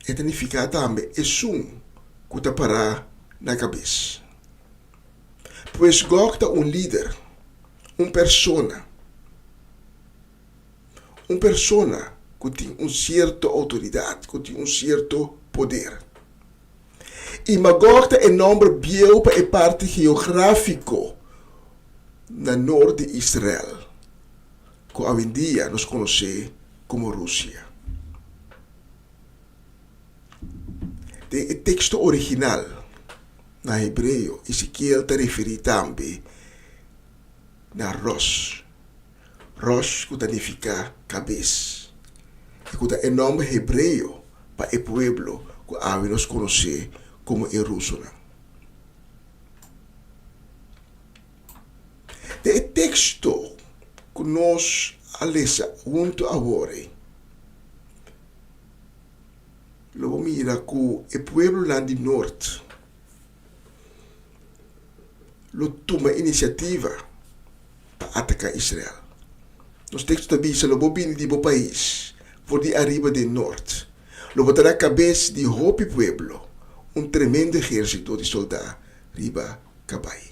Speaker 5: E ta nifiká tambe esun ku ta pará na kabes. Pues Gog ta un lider, un persona. Un persona ku tin un sierto outoridat, ku tin un sierto poder. I Magog ta e nòmber bieu pa e parti geográfiko na nort di Israel, ku awendia nos konosé komo Rusia. Den e teksto original na hebreo, Ezekiel ta referí tambe na Rosh. Rosh ku ta nifiká kabes i ku ta e nòmber hebreo pa e pueblo ku awe nos konosé komo e rusonan. Den e teksto ku nos a lesa huntu awor ei, lo bo mira ku e pueblonan di nort lo tuma inisiativa pa ataká Israel. Nos teksto ta bisa, Lo bo bini di bo pais, for di ariba den nort. Lo bo ta na kabes di hopi pueblo, un tremendo ehérsito di soldá riba kabai.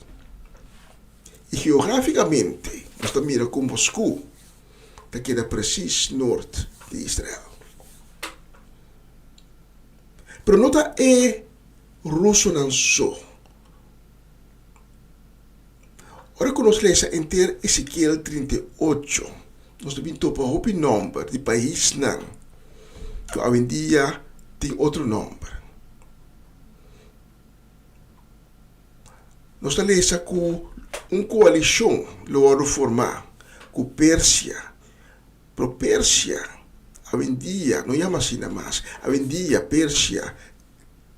Speaker 5: I geografikamente nos ta mira ku Mosku ta keda presis nort di Israel. Pero no ta e rusonan so. Ora ku nos lesa henter Ezekiel 38, nos ta bin topa hopi nòmber di paisnan ku awendia tin otro nòmber. Nos ta lesa ku un koalishon lo wòrdu formá ku Persia, pero Persia awendia no yama asina mas, awendia Persia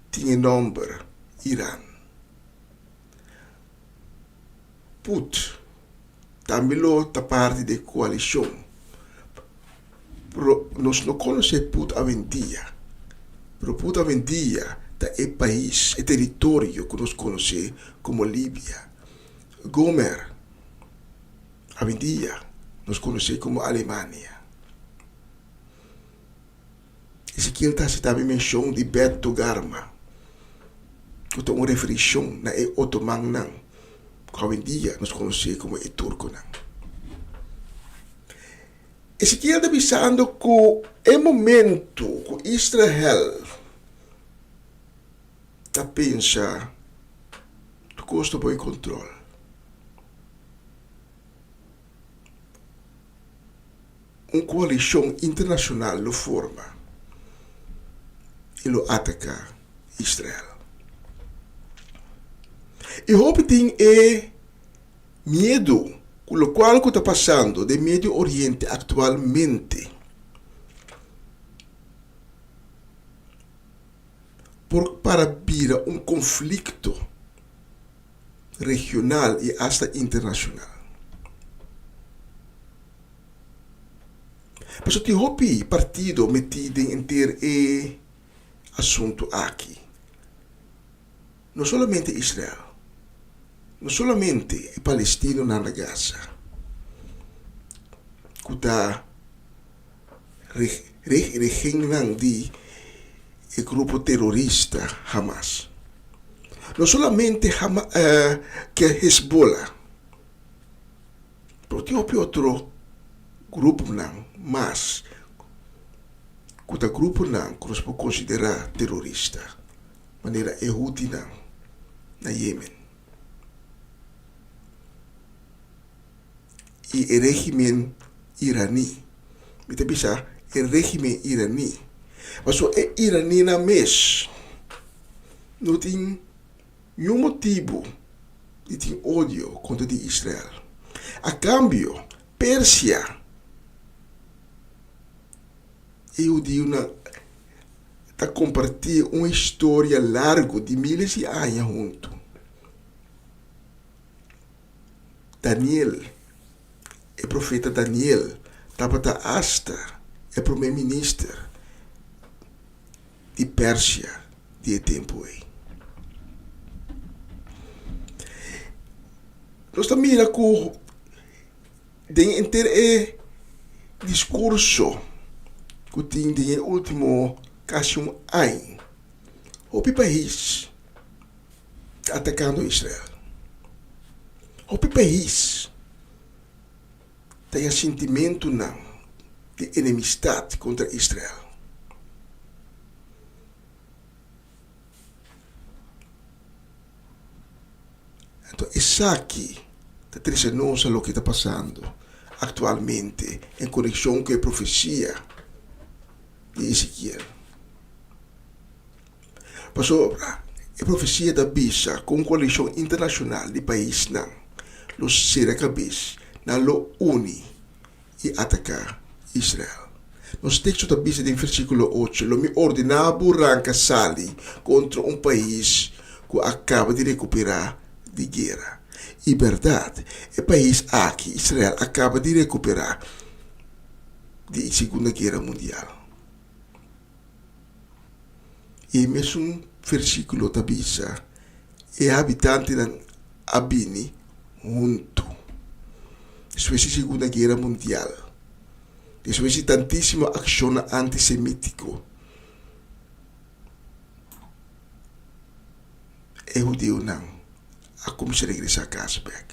Speaker 5: tin e nòmber Iran. Put tambe lo ta parti di e koalishon. Pero nos no konosé Put awendia. Pero Put awendia ta e pais, e teritorio ku nos konosé komo Libia. Gomer awendia nos konosé komo Alemania. Ezekiel ta hasi tambe menshon di Bet Togarma, ku ta un referishon na e otomannan ku awendia nos konosé komo e turkonan. Ezekiel ta bisando ku e momentu ku Israel ta pensa tur kos ta bai kontrol. Un koalishon internashonal lo forma i lo ataká Israel. I hopi tin e miedu. Ku lokual ku ta pasando den Medio Oriente aktualmente por para bira un konflikto regional i asta internashonal. Pasobra tin hopi partido metí den henter e asuntu aki. No solamente Israel, no solamente e palestinonan na Gaza ku ta regennan di e grupo terorista Hamas, no solamente Hezbollah, pero tin hopi otro gruponan mas ku ta gruponan ku nos por konsiderá terorista. manera e Hutinan na Yemen i e regimen iraní. Mi ta bisa e regimen iraní pasobra e iranínan mes no tin niun motibu di tin odio kontra di Israel. A kambio, Persia e hudiunan ta kompartí un historia largu di míles di aña huntu. Daniel, e profeta Daniel, tabata asta e promé minister di Persia di e tempu ei. Nos ta mira ku Den henter e diskurso ku tin den e último kasi un aña, hopi pais ta atakando Israel. Hopi pais ta haña sintimentunan di enemistat kontra Israel. Anto esaki ta trese nos a loke ta pasando aktualmente en konekshon ku e profesia di Ezekiel. Pasobra e profesia ta bisa ku un koalishon internashonal di paisnan lo sera kabes, nan lo uni i ataká Israel. Nos teksto ta bisa den versíkulo ocho, Lo mi ordená bo ranka sali kontra un pais ku a kaba di rekuperá di guera. I bèrdat, e pais aki, Israel, a kaba di rekuperá di e Segunda Guera Mundial. I e mesun versíkulo ta bisa, E habitantenan a bini huntu. Despues di Segunda Guera Mundial, despues di tantísimo akshonnan antisemítiko, e hudiunan a kuminsá regresá kas bèk.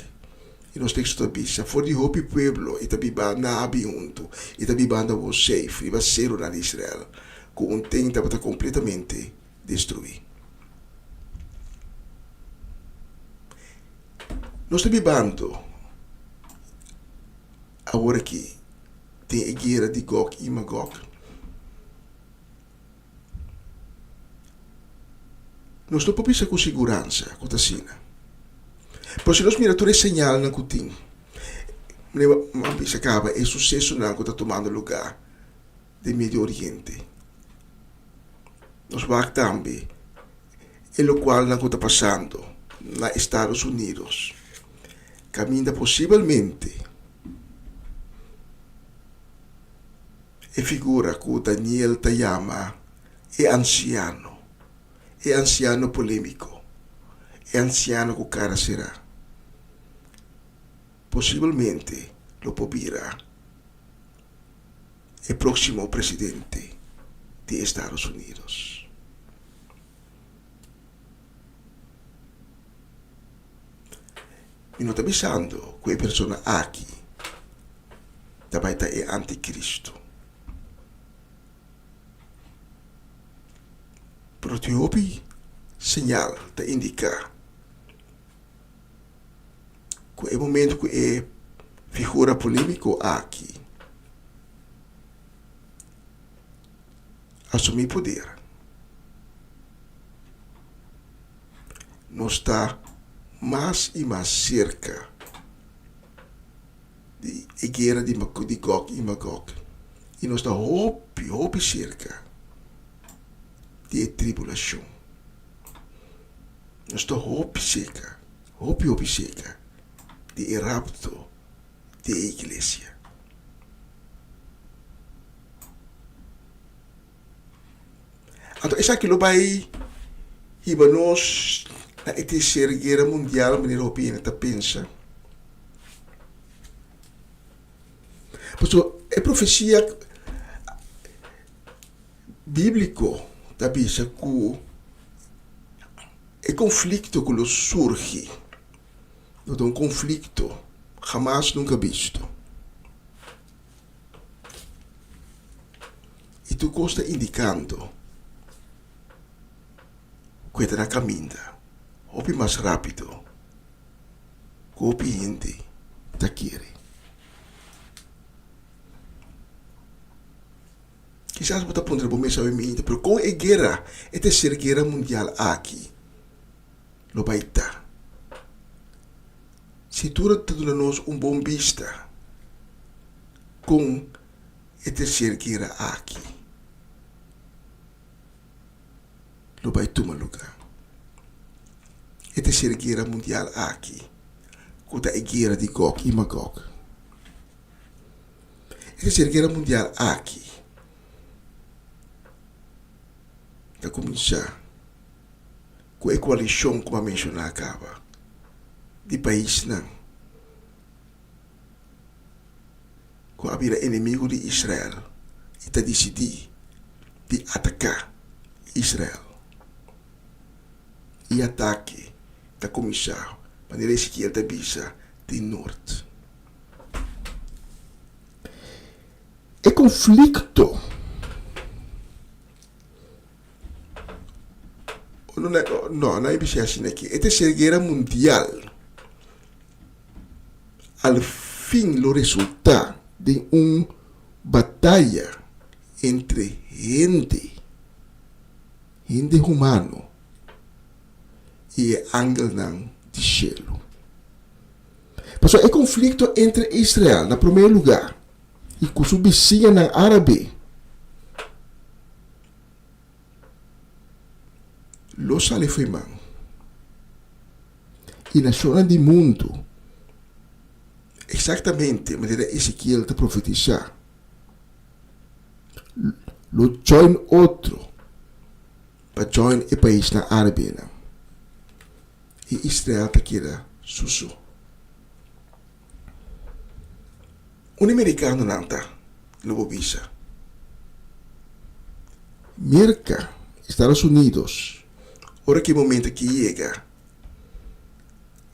Speaker 5: I nos teksto ta bisa, For di hopi pueblo i ta biba nan a bin huntu i ta bibando awor seif riba serunan di Israel, ku un ten tabata kompletamente destruí. Nos ta bibando awor aki den e guera di Gog i Magog. Nos no por bisa ku siguransa ku ta asina. Pero si nos mira tur e señalnan ku tin, manera mi a bisa kaba e susesonan ku ta tumando lugá den Medio Oriente, nos wak tambe e lokualnan ku ta pasando na Estados Unidos, kaminda posibelmente e figura ku Daniel ta yama e ansiano, e ansiano polémiko, e ansiano ku kara será, posibelmente lo por bira e próksimo presidente di Estados Unidos. Mi no ta bisando ku e persona aki ta bai ta e antikristu. Pero tin hopi señal ta indiká ku e momento ku e figura polémiko aki asumí poder, nos ta mas i mas serka. Di e guera di di Gog i Magog. I nos ta hopi, hopi serka di e tribulashon. Nos ta hopi serka, hopi, hopi serka di e rapto di e iglesia. Anto esaki lo bai hiba nos na e tercer guera mundial manera hopi hende ta pensa. Pasobra e profesia bíbliko ta bisa ku e konflikto ku lo surgi lo ta un konflikto hamas nunka bisto. I tur kos ta indikando ku e ta na kaminda hopi mas rápido ku hopi hende ta kere. Kisas bo ta puntra bo mes awe, pero kon e guera, e terser guera mundial aki lo bai ta? Skritura ta duna nos un bon bista kon e terser guera aki lo bai tuma lugá. E terser guera mundial aki ku ta e guera di Gog i Magog. E terser guera mundial aki ta kuminsá ku e koalishon ku mi a menshoná kaba di paisnan ku a bira enemigu di Israel i ta disidí di ataká Israel. E atake ta kuminsá, manera Ezekiel ta bisa, di nort. E konflikto No, no a bisa asina aki. E Tercer Guera Mundial al fin lo resultá den un bataya entre hende, hende humano i e angelnan di shelu. Pasobra e konflikto entre Israel na promé lugá i ku su bisiñanan árabe lo sali fo'i man i nashonnan di mundu, eksaktamente manera Ezekiel ta profetisá, lo join otro pa join e paisnan árabenan i Israel ta keda su so. Un amerikanonan ta, lo bo bisa. Merka, Estados Unidos, ora ki e momento aki yega,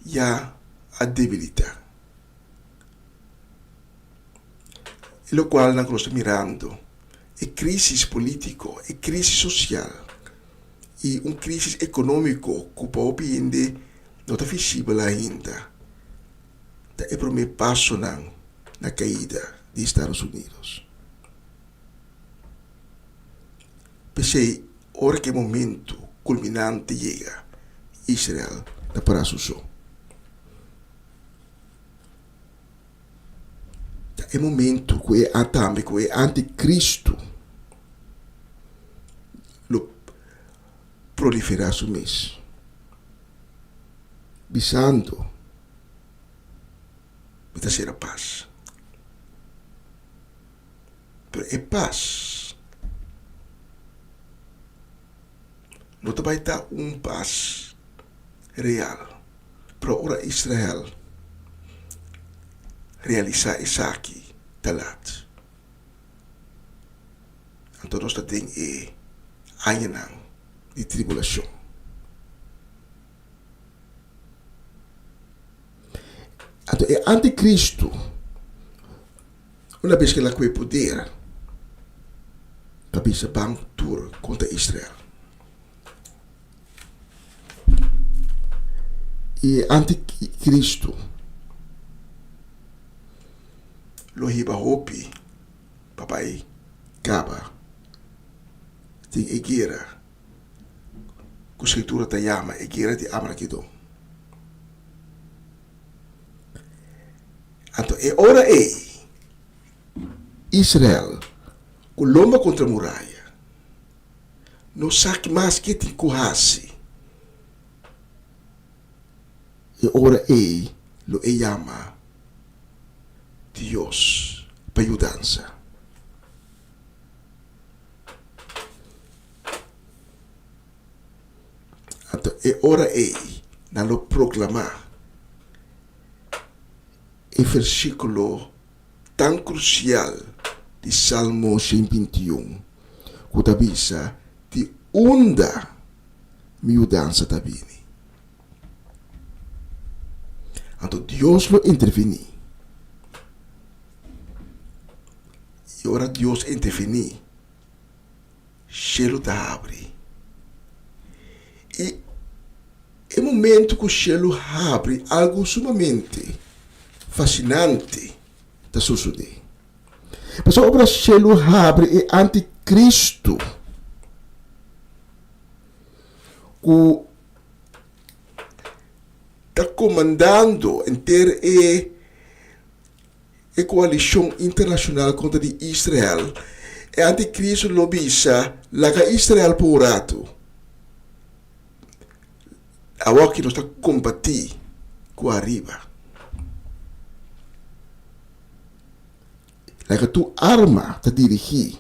Speaker 5: ya a debilita. E lokual nan ku nos ta mirando, e krisis politiko, e krisis sosial i un krisis ekonomiko ku pa hopi hende no ta visibel ainda. Ta e promé pasonan na kaida di Estados Unidos. P'esei, ora ku e momentu kulminante yega, Israel ta pará su so. Ta e momentu ku e tambe ku e antikristu lo proliferá su mes, bisando. Mi ta sera pas. Pero e pas no ta bai ta un pas real. Pero ora Israel realisá esaki ta lat. Anto nos ta den e añanan di tribulashon. Anto e antikristu, una bes ku el a kohe poder, ta bisa ban tur kontra Israel. I e antikristu lo hiba hopi pa bai kaba den e guera. ku Skritura ta yama e Guera di Armagedon. Anto e ora ei, Israel ku lomba kontra muraya no sa ki mas ke tin ku hasi. E ora ei lo e yama Dios pa yudansa. Anto e ora ei nan lo proklamá e versíkulo tan krusial di Salmo 121 ku ta bisa, Di unda mi yudansa ta bini? Anto Dios lo intervení. I ora Dios intervení, shelu ta habri. I e momento ku shelu habri, algu sumamente fasinante ta sosodé. Pasobra ora shelu habri, e antikristu ku ta komandando henter e e koalishon internashonal kontra di Israel, e antikristu lo bisa, Laga Israel pa un ratu. Awoki nos ta kombatí ku ariba. Laga tur arma ta dirigí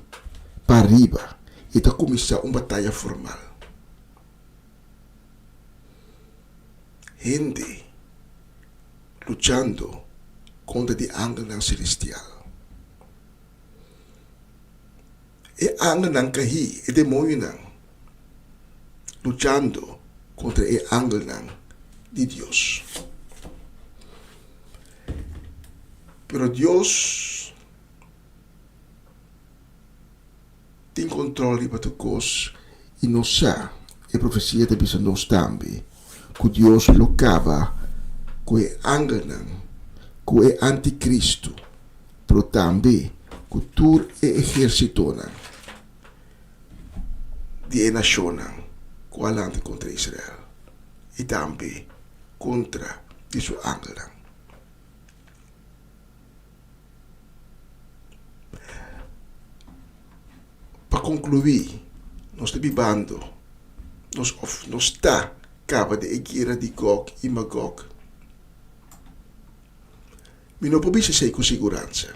Speaker 5: pa ariba i ta kuminsá un bataya formal. Hende luchando kontra di angelnan selestial. E angelnan kahí, e demonionan, luchando kontra e angelnan di Dios. Pero Dios tin control riba tur cos y nos sa, e profecia ta bisa nos tambe, cu Dios lo caba cu e angelnan, cu e anticristo, pero tambe cu tur e ehercitonan di e nacionnan cu a lanta contra Israel y tambe contra di su angelnan. Pa konkluí, nos ta bibando, nos òf nos ta kaba den e guera di Gòg i Magòg. Mi no por bisa esei ku siguransa.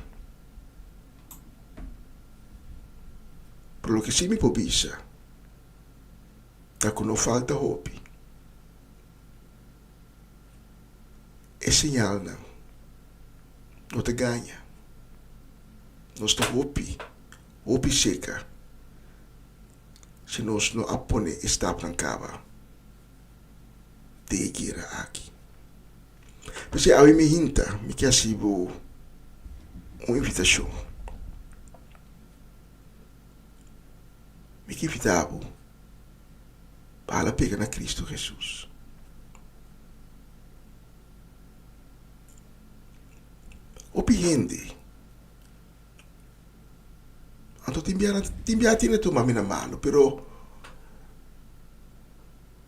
Speaker 5: Pero loke sí mi por bisa ta ku no falta hopi. E señalnan no ta gaña. Nos ta hopi, hopi seka si nos no a pone e stapnan kaba den e guera aki. P'esei awe mi hinta, mi ke hasi bo un invitashon. Mi ke invita bo pa hala pega na Kristu Hesus. Hopi hende anto tin bia tin bia tin e tuma mi na malu pero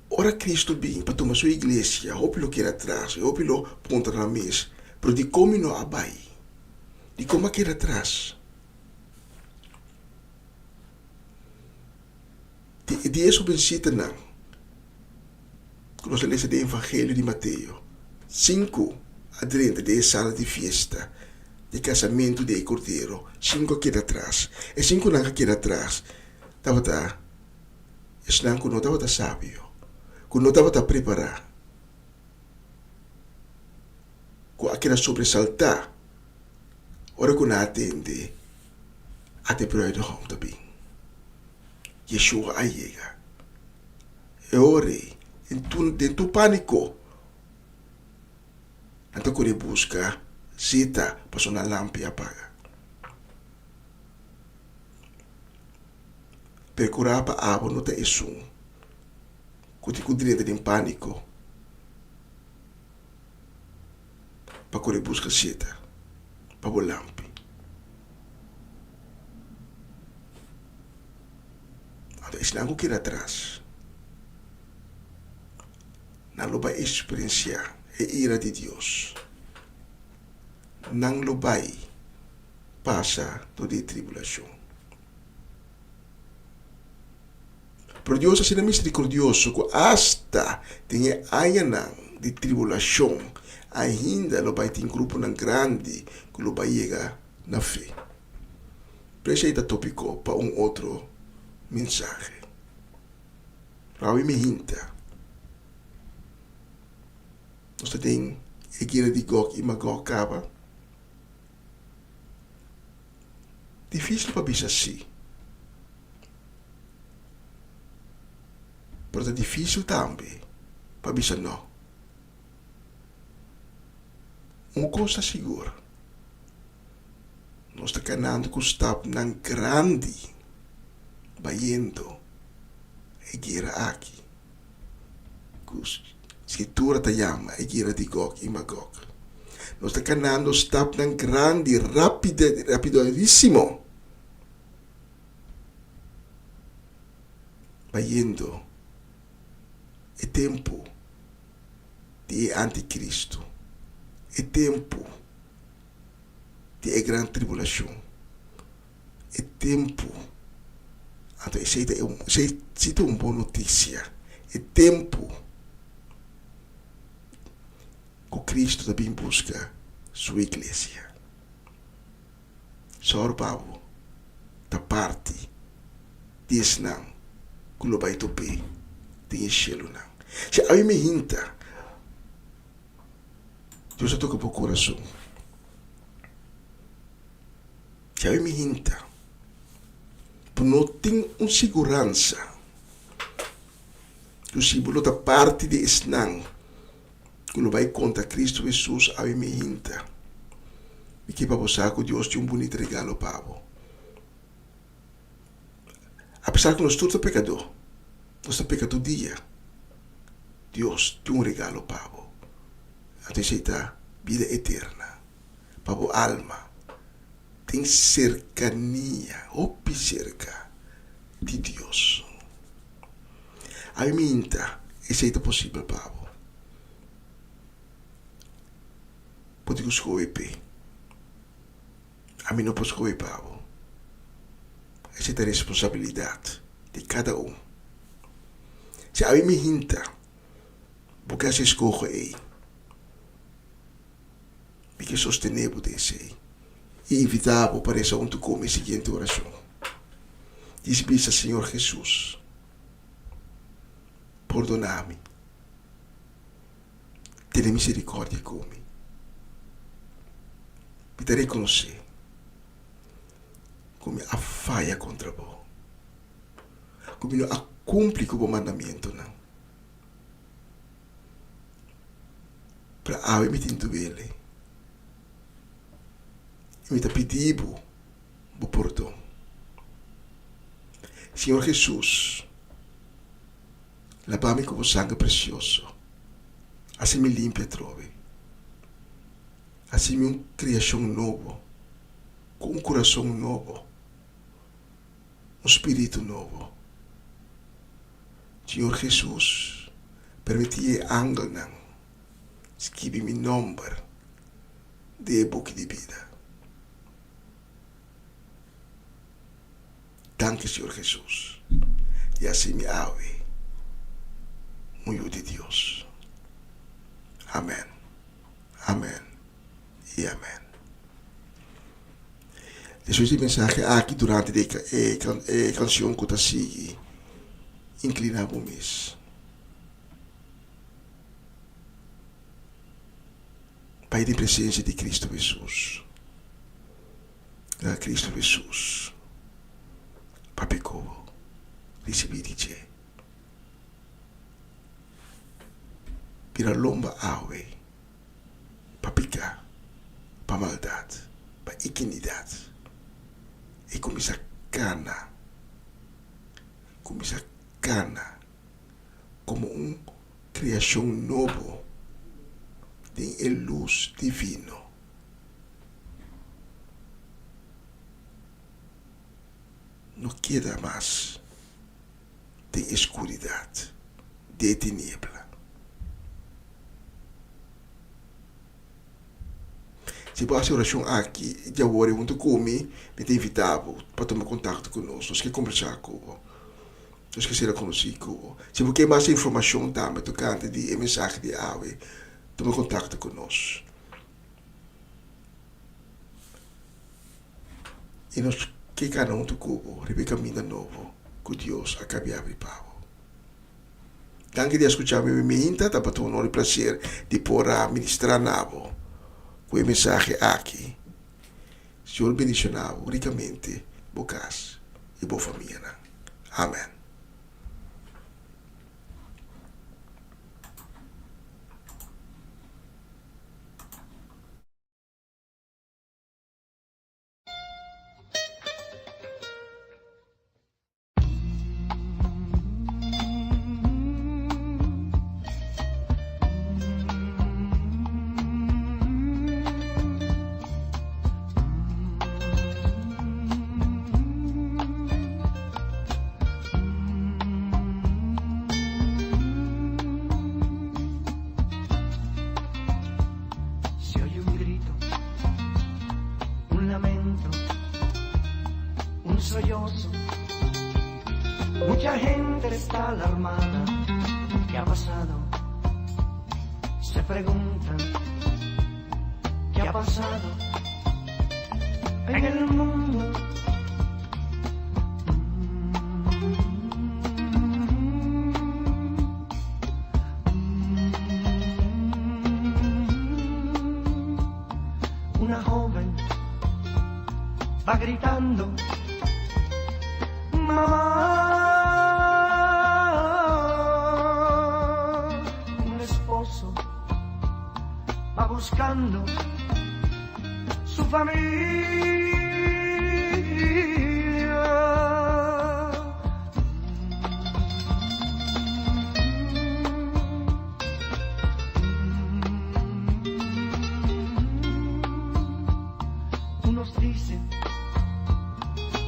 Speaker 5: ora Cristo bin pa tuma su iglesia hopi lo keda atras y hopi lo puntra nan mes pero dikon mi no a bai dikon mi a keda atras Di e hobencitanan ku nos a lesa den Evangelio di Mateo, sinku a drenta den e sala di fiesta di kasamentu di e Kordero, sinku a keda atras. E sinkunan ku a keda atras tabata esnan ku no tabata sabio, ku no tabata prepará, ku a keda sobresaltá ora ku nan a tende ata e bruidegom ta bin. Yeshua a yega. E ora ei, den tur pániko, nan ta kore buska zeta pasobra nan lampi a paga. Perkurá pa abo no ta esun ku tin ku drenta den pániko pa kore buska zeta pa bo lampi. Anto esnan ku keda atras, nan lo bai eksperensiá e ira di Dios. nan lo bai pasa dor di e tribulashon. Pero Dios asina miserikordioso ku asta den e añanan di tribulashon ainda lo bai tin gruponan grandi ku lo bai yega na fe. Pero esei ta topiko pa un otro mensahe. Rawi mi hinta. Nos ta den e guera di Gog i Magog kaba. Difísil pa bisa sí. Pero ta difísil tambe pa bisa nò. Un kos ta sigur, nos ta kanando ku stapnan grandi bayendo e guera aki ku Skritura ta yama e guera di Gog i Magog. Nos ta kanando stapnan grandi rapidísimo bayendo e tempu di e antikristu, e tempu di e gran tribulashon, e tempu, anto esei ta esei si ta un bon notisia, e tempu ku Kristu ta bin buska su iglesia. Sòru pa bo ta parti di esnan ku lo bai top'é den e shelunan. Si awe mi hinta, Dios a toka bo kurason. Si awe mi hinta, bo no tin un siguransa ku si bo lo ta parti di esnan ku lo bai kontra Kristu Hesus awe mi hinta. Mi ke pa bo sa ku Dios tin un bunita regalo pa bo. Apesar ku nos tur ta pekadó, nos ta peka tur dia, Dios tin un regalo pa bo. Anto esei ta bida eterna pa bo alma den serkania, hopi serka di Dios. Awe mi hinta esei ta posibel pa bo. Bo tin ku skohe p'e. Ami no por skohe pa bo. Esei ta responsabilidat di kada un. Si awe mi hinta bo ke hasi e skoho ei, mi ke sostené bo den esei i invitá bo pa resa huntu ku mi e siguiente orashon. Djis bisa, Señor Hesus, pordoná mi. Tene miserikòrdia ku mi. Mi ta rekonosé ku mi a faya kontra bo, ku mi no a kumpli ku bo mandamentunan. Pero awe mi tin duele i mi ta pidi bo bo pordon. Señor Hesus, laba mi ku bo sanger presioso, hasi mi limpia atrobe. Hasi mi un kriashon nobo, ku un kurason nobo, un spiritu nobo. Señor Hesus, permití e angelnan skibi mi nòmber den e buki di bida. Danki, Señor Hesus, di hasi mi awe un yu di Dios. Amen. Amen i amen. Despues di e mensahe aki durante di e kanshon ku ta sigui, inkliná bo mes bai den presensia di Kristu Hesus. Laga Kristu Hesus papia ku bo, risibí di dje. Bira lomba awe pa piká, pa maldat, pa ikinidat, i kuminsá kana, kuminsá kana komo un kreashon nobo den e lus divino. No keda mas. Den e skuridat, den e tiniebla. Si bo hasi orashon aki djawor i huntu ku mi, mi ta invitá bo pa tuma kontakto ku nos. Nos ke kombersá ku bo. Nos ke sera konosí ku bo. Si bo ke mas informashon tambe tokante di e mensahe di awe, tuma kontakto ku nos. I nos ke kana huntu ku bo riba e kaminda nobo ku Dios a kabia abri pa bo. Danki di a skucha mi miinta, tabata un honor i plaser di por a ministrá na bo ku e mensahe aki. Señor bendishoná bo rikamente, bo kas i bo famianan. Amen.
Speaker 8: Se oye un grito, un lamento, un sollozo. Mucha gente está alarmada. ¿Qué ha pasado? Se preguntan. ¿Qué ha pasado en el mundo? Una joven va gritando, mamá. Un esposo va buscando su familia. Unos dicen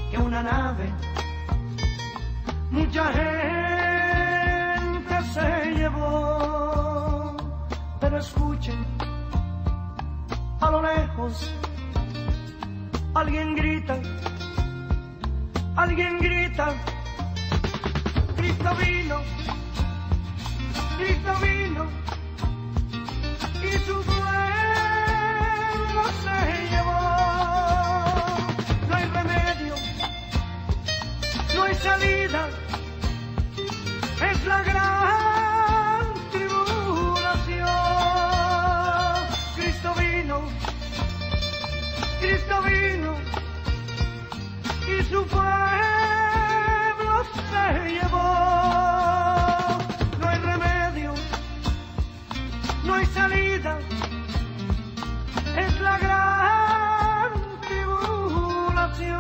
Speaker 8: que una nave mucha gente se llevó, pero escuchen a lo lejos alguien grita, alguien grita, Cristo vino, Cristo vino y su pueblo se llevó. No hay remedio, no hay salida, es la gran tribulación. Cristo vino, Cristo vino y su pueblo se llevó. No hay remedio, no hay salida, es la gran tribulación.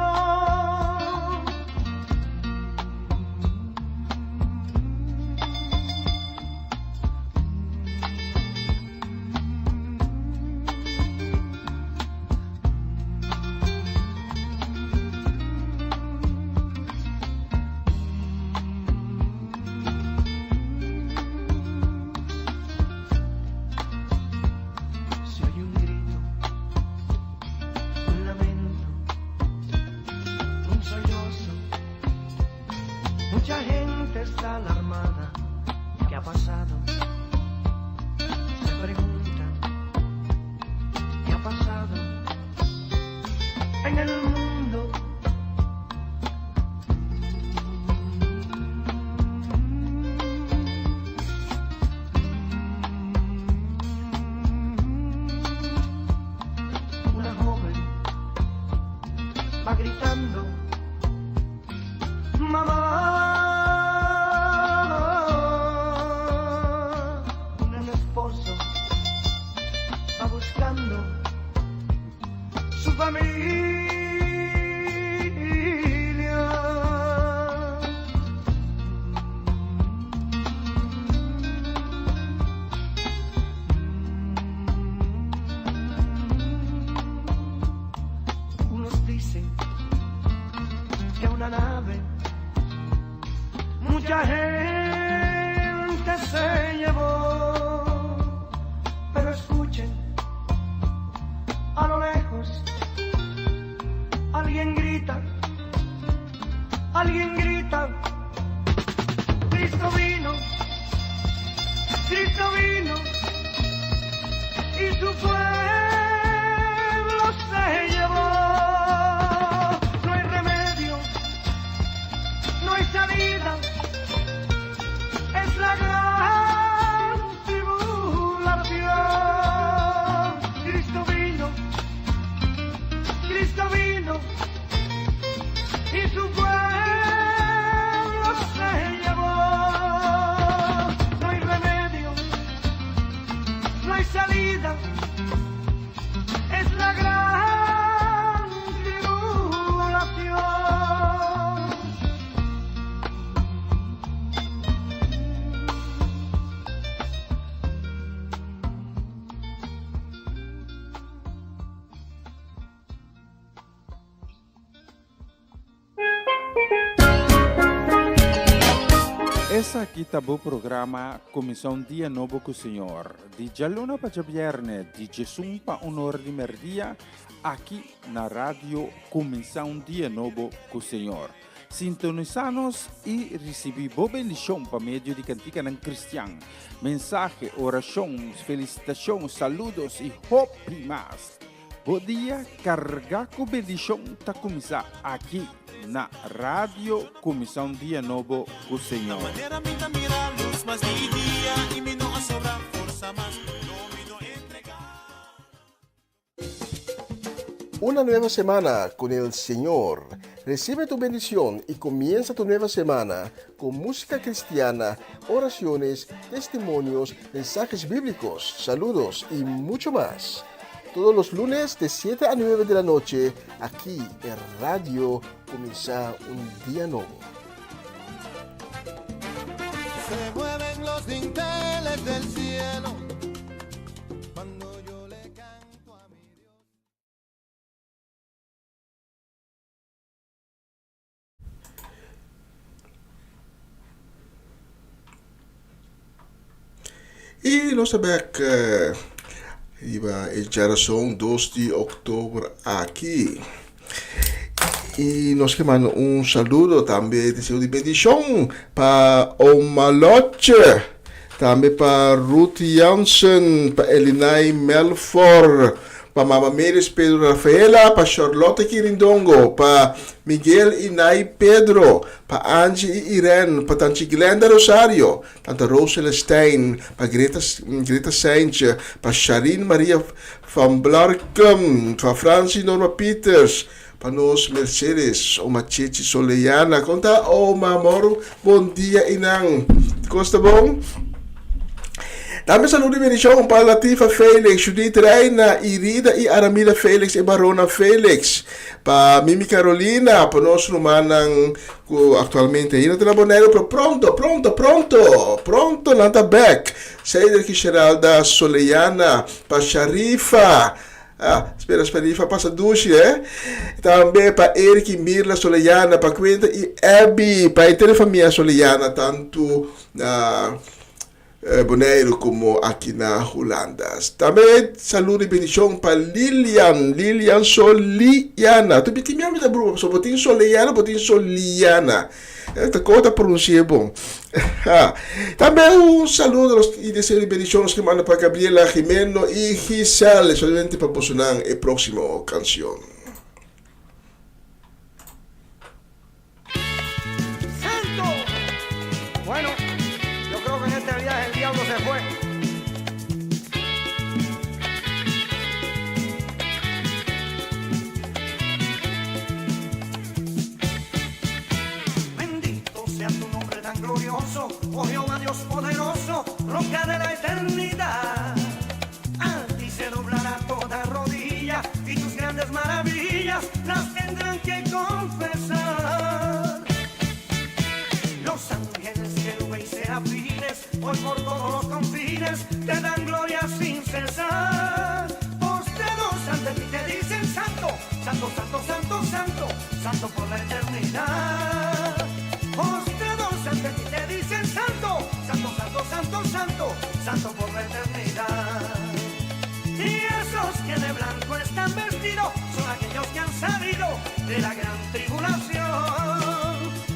Speaker 8: Se oye un grito, un lamento, un sollozo. Mucha gente está alarmada. ¿Qué ha pasado? Se preguntan. ¿Qué ha pasado en el mundo? Una joven va gritando, mamá. Un esposo va buscando su familia. Unos dicen que una nave mucha gente se llevó, pero escuchen a lo lejos. Alguien grita, alguien grita, Cristo vino, Cristo vino, y su pueblo se llevó. No hay remedio, no hay salida, es la gran tribulación. Cristo vino, Cristo vino, y su pueblo se llevó. No hay remedio, no hay salida, es la gran tribulación.
Speaker 2: Esaki ta bo programa Kuminsá un Dia Nobo ku Señor, di djaluna pa djabièrnè di djesun pa un ora di mèrdia, aki na Radio Kuminsá un Dia Nobo ku Señor. Sintonisá nos i risibí bo bendishon pa medio di kantikanan kristian, mensahe, orashon, felisitashon, saludos i hopi mas. Bo dia carga cu bendicion ta cuminsa aki na Radio Cuminsa un Dia Nobo cu Señor.
Speaker 5: Una nueva semana con el Señor. Recibe tu bendición y comienza tu nueva semana con música cristiana, oraciones, testimonios, mensajes bíblicos, saludos y mucho más. Todos los lunes de 7 a 9 de la noche, aquí en Radio Comienza un Día Nuevo.
Speaker 3: Se mueven los dinteles del cielo cuando yo le canto a mi Dios.
Speaker 5: I nos ta bek riba e djarason dos di oktober aki. I nos ke manda un saludo tambe deseo di bendishon pa Oma Lotje, tambe pa Ruth Jansen, pa Elinay Melfor, Pa Mama Meris Pedro Rafaela, pa Charlotte Kirindongo, pa Miguel y Nay Pedro, pa Angie y Irene, pa Tanchi Glenda Rosario, Tanta Rose Celestijn, pa Greta, Greta Seintje, pa Sharine Maria van Blarkum, pa Francie Norma Pieters, pa nos Mercedes, Oma Chechi Soleana. Kon ta Oma Moro? Bon dia inan. Kos ta bon? Tambe saludo y bendición pa Latifa Felix, Judith Reina, Irida y Aramida Felix y Barona Felix. Pa Mimi Carolina, pa nos rumannan ku actualmente ainda ta na Bonaire, pero pronto, pronto, pronto, pronto nan ta back. Cedric y Geralda Soleana, pa Sharifa, Ah, spera, Sharifa pasa dushi, eh? Tambe pa Eric y Mirla Soleana, pa Quinta y Abby, pa entero famia Soleana, tantu na Boneiru como aki na Hulanda. Tambe saludo y bendicion pa Lilian, Lilian Soliana. Tu biti mi ta broma, so bo tin Soleana, bo tin Soliana. Ta kon ta pronunci'é bon. Tambe un saludo y deseo di bendicion nos ke manda pa Gabriela Jimeno y Giselle, solamente pa bosonan e proximo cancion.
Speaker 8: Santo! Bueno, yo creo que en este viaje el diablo se fue. Bendito sea tu nombre tan glorioso, oh Jehová Dios poderoso, roca de la eternidad. A ti se doblará toda rodilla y tus grandes maravillas las tendrán que confesar. Los ángeles, querubes y serafines, hoy por todos los confines te dan gloria sin cesar. Postrados ante ti te dicen santo, santo, santo, santo, santo, santo por la eternidad. Postrados ante ti te dicen santo, santo, santo, santo, santo, santo por la eternidad. Y esos que de blanco están vestidos son aquellos que han salido de la gran tribulación.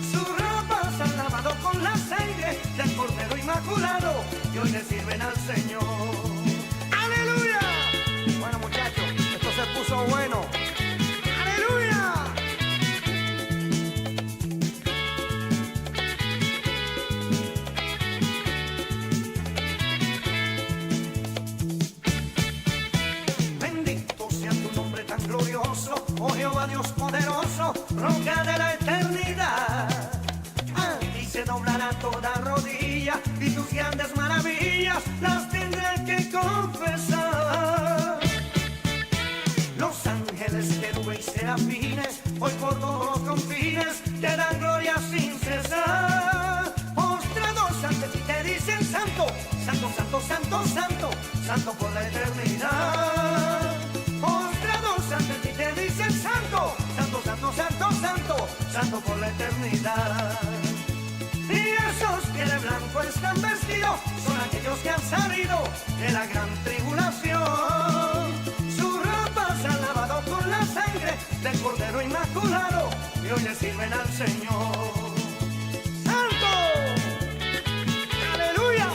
Speaker 8: Sus ropas han lavado con la sangre del Cordero Inmaculado y hoy le sirven al Señor. ¡Aleluya! Bueno, muchachos, esto se puso bueno. ¡Aleluya! Bendito sea tu nombre tan glorioso, oh Jehová Dios poderoso, roca de la eternidad. A ti se doblará toda rodilla y tus grandes maravillas las tendrán que confesar. Los ángeles, querubes y serafines, hoy por todos los confines te dan gloria sin cesar. Postrados ante ti te dicen santo, santo, santo, santo, santo, santo por la eternidad. Postrados ante ti te dicen santo, santo, santo, santo, santo, santo por la eternidad. Y esos que de blanco están vestidos son aquellos que han salido de la gran tribulación. Sus ropas han lavado con la sangre del Cordero Inmaculado y hoy le sirven al Señor. ¡Santo! ¡Aleluya!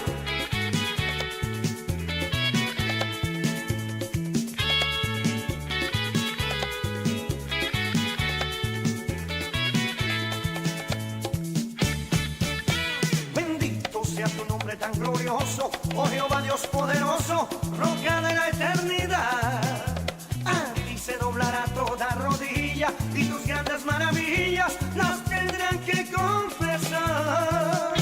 Speaker 8: Bendito sea tu nombre tan glorioso, oh Jehová Dios poderoso, roca de la eternidad. A ti se doblará toda rodilla y tus grandes maravillas las tendrán que confesar.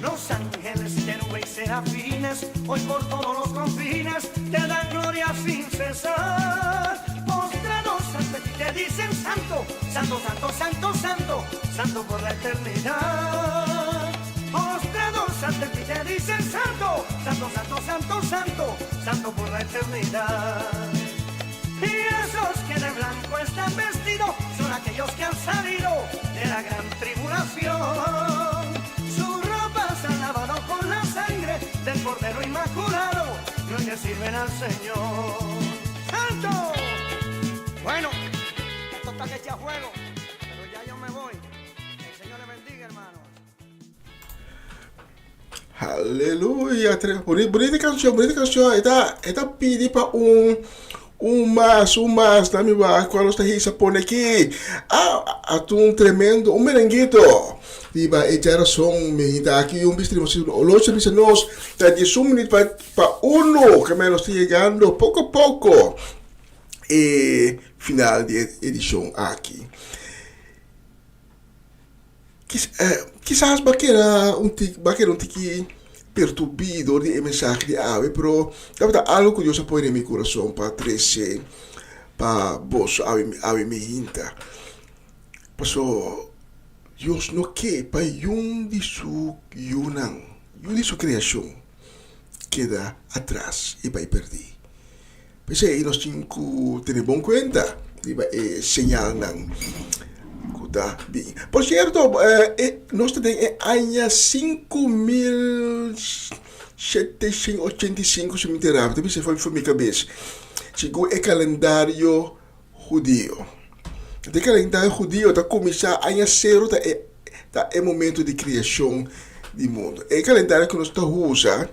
Speaker 8: Los ángeles, querubes y serafines, hoy por todos los confines te dan gloria sin cesar. Postrados ante ti te dicen santo, santo, santo, santo, santo, santo por la eternidad. Postrados ante ti te dicen santo, santo, santo, santo, santo, santo por la eternidad. Y esos que de blanco están vestidos son aquellos que han salido de la gran tribulación. Sus ropas han lavado con la sangre del Cordero Inmaculado y hoy le sirven al Señor. ¡Santo! Bueno, esto está que echa fuego, pero ya yo me voy. Que el Señor le bendiga, hermanos.
Speaker 5: Aleluya. Bunita kanshon, bunita kanshon. E ta, e ta pidi pa un, un mas, un mas. Dami wak kua nos ta hisa pone aki. Ah, ata un tremendo, un merenguito. Riba e djarason mi ta aki un bistri nos olocho bisa nos ta 11 minuut pa, pa uno. Ke men nos ta yegando poko poko e final di e edishon aki. Kisas bo a keda un tiki, bo a keda un tiki perturbí dor di e mensahe di awe, pero tabata algu ku Dios a pone den mi kurason pa trese pa boso awe, awe mi hinta. Paso Dios no ke pa yun di su yunan, yun di su kreashon keda atras i bai pèrdí. P'esei nos tin ku tene bon kuenta riba e señalnan ku ta bin. Por sierto, nos ta den e aña 5785, si mi ta erá, mi ta bisa for mi kabes, segun e kalendario hudio. E kalendario hudio ta kuminsá aña sero ta e ta e momento di kriashon di mundu. E kalendario ku nos ta usa.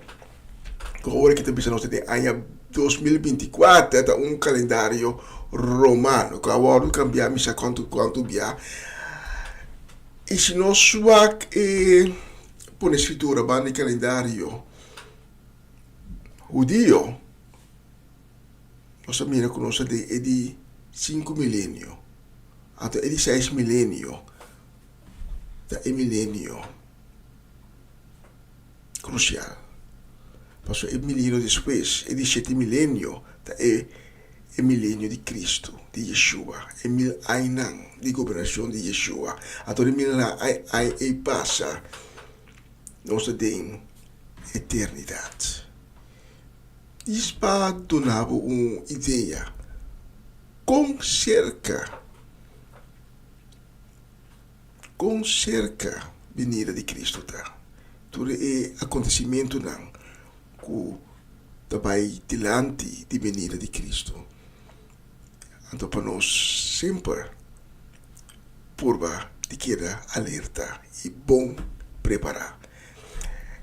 Speaker 5: Ku ora ki ta bisa nos ta den aña 2024 ta un kalendario romano ku a wòrdu kambiá mi sa kuantu kuantu bia. I si nos wak e pone skritura banda di kalendario hudio nos ta mira ku nos ta den e di sinku milenio anto e di seis milenio ta e milenio krusial. Pasobra e milenio despues, e di shete milenio, ta e e milenio di Kristu, di Yeshua, e mil ainan di gobernashon di Yeshua. Anto di mil ai ei pasa, nos ta den eternidat. Dis pa duna bo un idea kon serka, Kon serka binida di Kristu ta? Tur e akontesimentunan ku ta bai dilanti di binida di Kristu. Anto pa nos semper purba di keda alerta i bon prepará.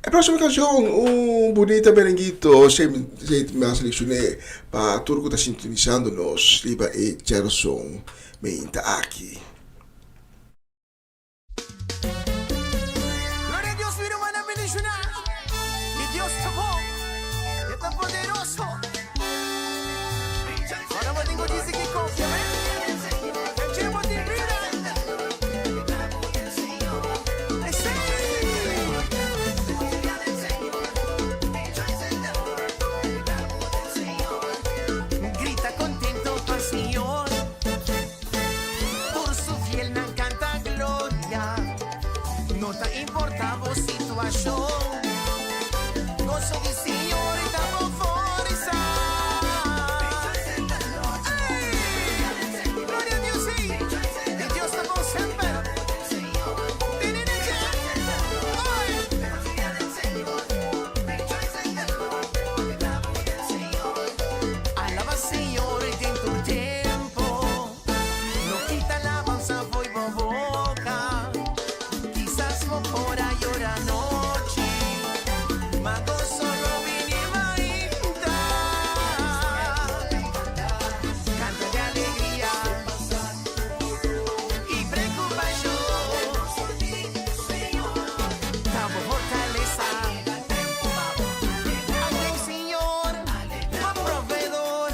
Speaker 5: E próksimo kanshon, un bunita merenguito, esei mi a selekshon'é pa tur ku ta sintonisando nos riba e djarason meinta aki.
Speaker 9: Gloria a Dios mi rumannan bendiciona. Mi Dios ta bon, e ta poderoso. Ora bo tin cu dici ki confia, amen. Canchero bo tin bida. Esey. Grita contento pa Señor. Tur su fielnan canta gloria. No ta importa bo situacion. Gozo di Señor ta bo forsa. Ey! Gloria a Dios, sí. Mi Dios ta bon semper. Tene na dje. Oy! Alaba Señor den tur tempo. No kita alabansa fo'i bo boka. Kisas bo por a yora anochi, ma goso lo bini mainta. Kanta di alegria i preokupashon ta bo fortalesa. Ai den Señor, bo proveedor.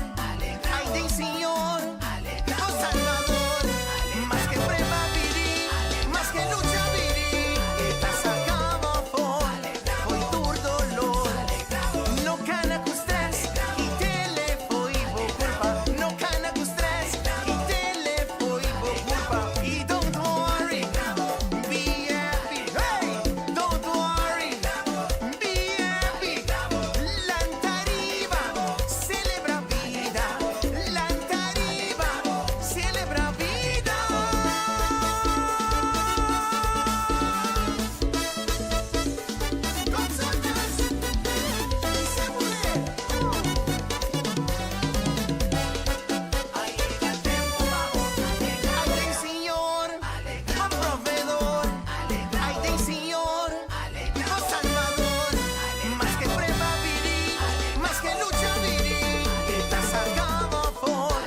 Speaker 9: Ai den Señor. Bo Salvador, mas ke prueba bini, mas ke lucha bini, E ta saca bo for, fo'i tur dolor. No cana cu stress, ki tele fo'i bo curpa. No cana cu stress, ki tele fo'i bo curpa. Y don't worry, be happy, hey! Don't worry, be happy. Lanta ariba, celebra bida. Lanta ariba, celebra bida. Ay den Señor, bo proveedor. Ay den Señor, bo Salvador. Mas ke prueba bini, mas ke lucha bini, E ta saca bo for,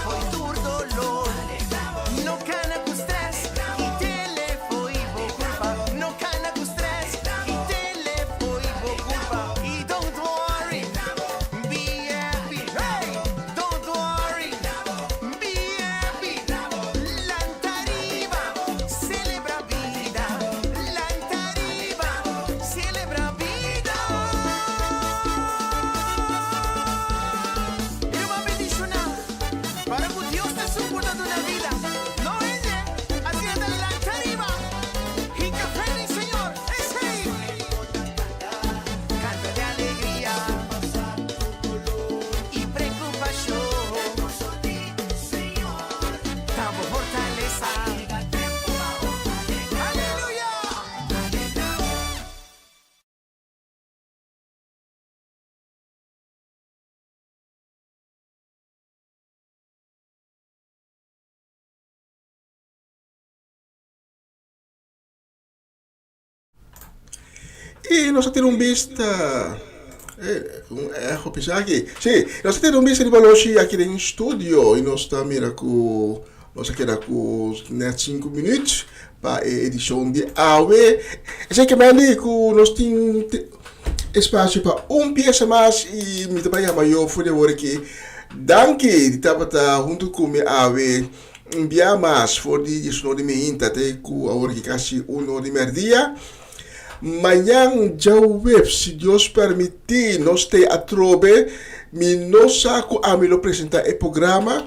Speaker 9: fo'i tur dolor. No cana cu stress, ki tele fo'i bo culpa. No cana cu stress, ki tele fo'i bo culpa. Y don't worry, be happy. Hey! Don't worry, be happy. Lanta ariba, celebra bida. Lanta ariba, celebra bida. E lo a bendiciona para cu Dios ta soporta duna bida. No hende, asina ta lanta ariba. Hinca fe den Señor. Esey! Canta di alegria y preocupacion. Ta bo fortalesa. Aleluya!
Speaker 5: I nos a tira un bista, eh, un echo pisa aki. Sí, nos a tira un bista riba loshi aki den studio i nos ta mira ku nos a keda ku net sinku minuut pa e edishon di awe. Esei ke mende ku nos tin Espacio pa un pieza mas y mi ta bay yama yo for di awor aki. Danki di tabata hunto cu mi awe un bia mas for di diesunor di meinta te cu awor aki casi uno di merdia. Mañan djaweps si Dios permiti nos te atrobe. Mi no sa cu ami lo presenta e programa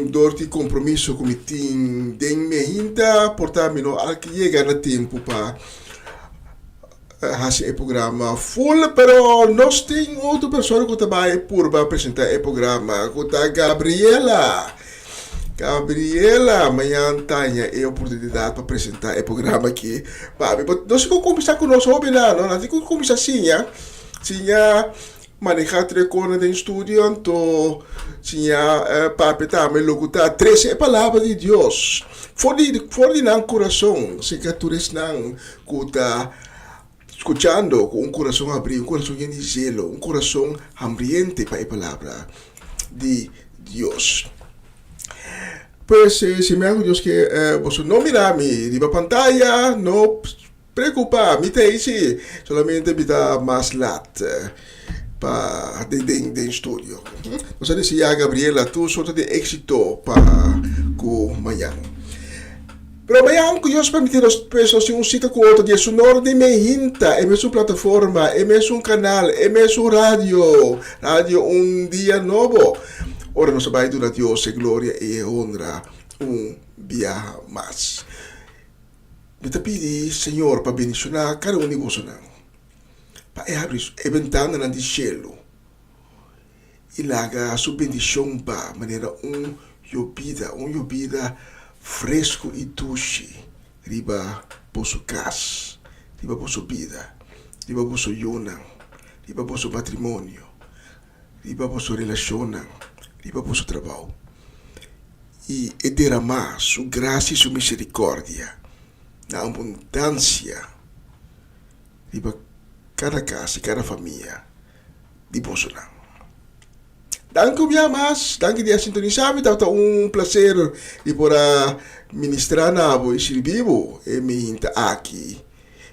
Speaker 5: dor di compromiso cu mi tin den meinta por ta mi no a yega na tempo pa Hasi e programa full, pero nos tin otro persona ku ta bai purba presenta e programa, ku ta Gabriela. Gabriela, mañan taña e oportunidad pa presenta e programa aki pa mi. But nos tin ku kuminsá ku nos hobennan, no? Nan tin ku kuminsá siña, siña. manehá tur e kosnan den studio anto siña papia tambe loke ta trese e palabra di Dios for di for di nan kurason seka tur esnan ku ta skuchando ku un kurason abrí, un kurason yen di zelo, un kurason hambriente pa e palabra di Dios. Pues si mi ku Dios ke boso no mira mi riba pantaya, no preocupa, mi ta ei si, solamente mi ta mas lat pa den den den studio. Nos a deseá Gabriela tur sorto di éxito pa ku mañan. Pero mañan ku Dios permiti nos pues nos tin un sita ku otro di esun ora di mehinta, e mesun plataforma, e mesun kanal, e mesun radio, Radio Un Dia Nobo. Ora nos a bai duna Dios e gloria i e honra un biaha mas. Mi ta pidi Señor pa bendishoná kada un di bosonan, pa e habri e bentananan di shelu i laga su bendishon ba manera un yobida, un yobida fresku i dushi riba boso kas, riba boso bida, riba boso yunan, riba boso matrimonio, riba boso relashonnan, riba boso trabou. I e deramá su grasia i su miserikòrdia na abundansia riba kada kas i kada famia di bosonan. Danki un bia mas, danki di a sintonisá mi, tabata un plaser di por a ministrá na bo i sirbi bo e mihinta aki.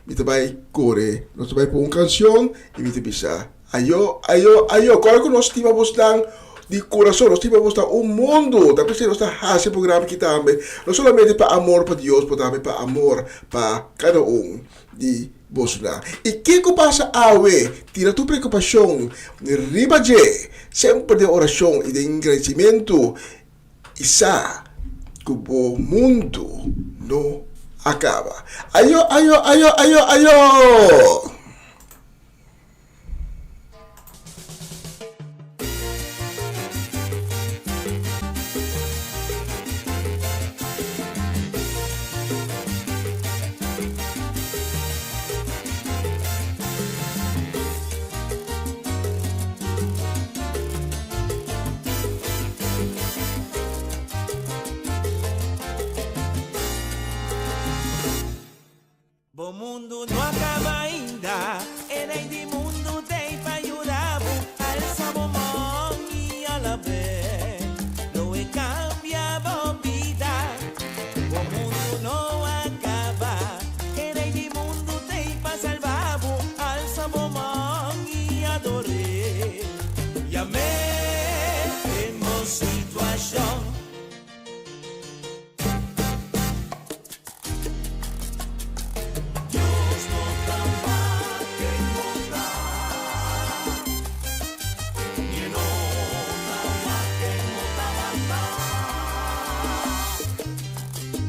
Speaker 5: Mi ta bai kore, nos ta bai pon un kanshon i mi ta bisa, Ayo, ayo, ayo. Kòrda ku nos stima bosnan di kurason, nos stima bosnan un mundu. Ta p'esei nos ta hasi e programa aki tambe, no solamente pa amor pa Dios, pero tambe pa amor pa kada un di bosnan. I kiko pasa awe? Tira tur preokupashon riba dje, semper den orashon i den gradisimentu. I sa ku bo mundu no a kaba. Ayo, ayo, ayo, ayo, ayo!
Speaker 9: Bo mundu no a kaba ainda, e Rei di mundu t'ei pa yuda bo. Alsa bo man i alab'é, lo e kambia bo bida. Bo mundu no a kaba, e Rei di mundu t'ei pa salba bo. Alsa bo man i ador'é, yam'é den bo situashon. Dios no ta wak ken bo ta, ni e no ta wak ken bo tabata.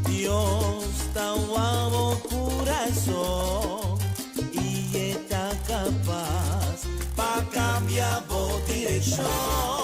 Speaker 9: Dios ta wak bo kurason i e ta kapas pa kambia bo direkshon.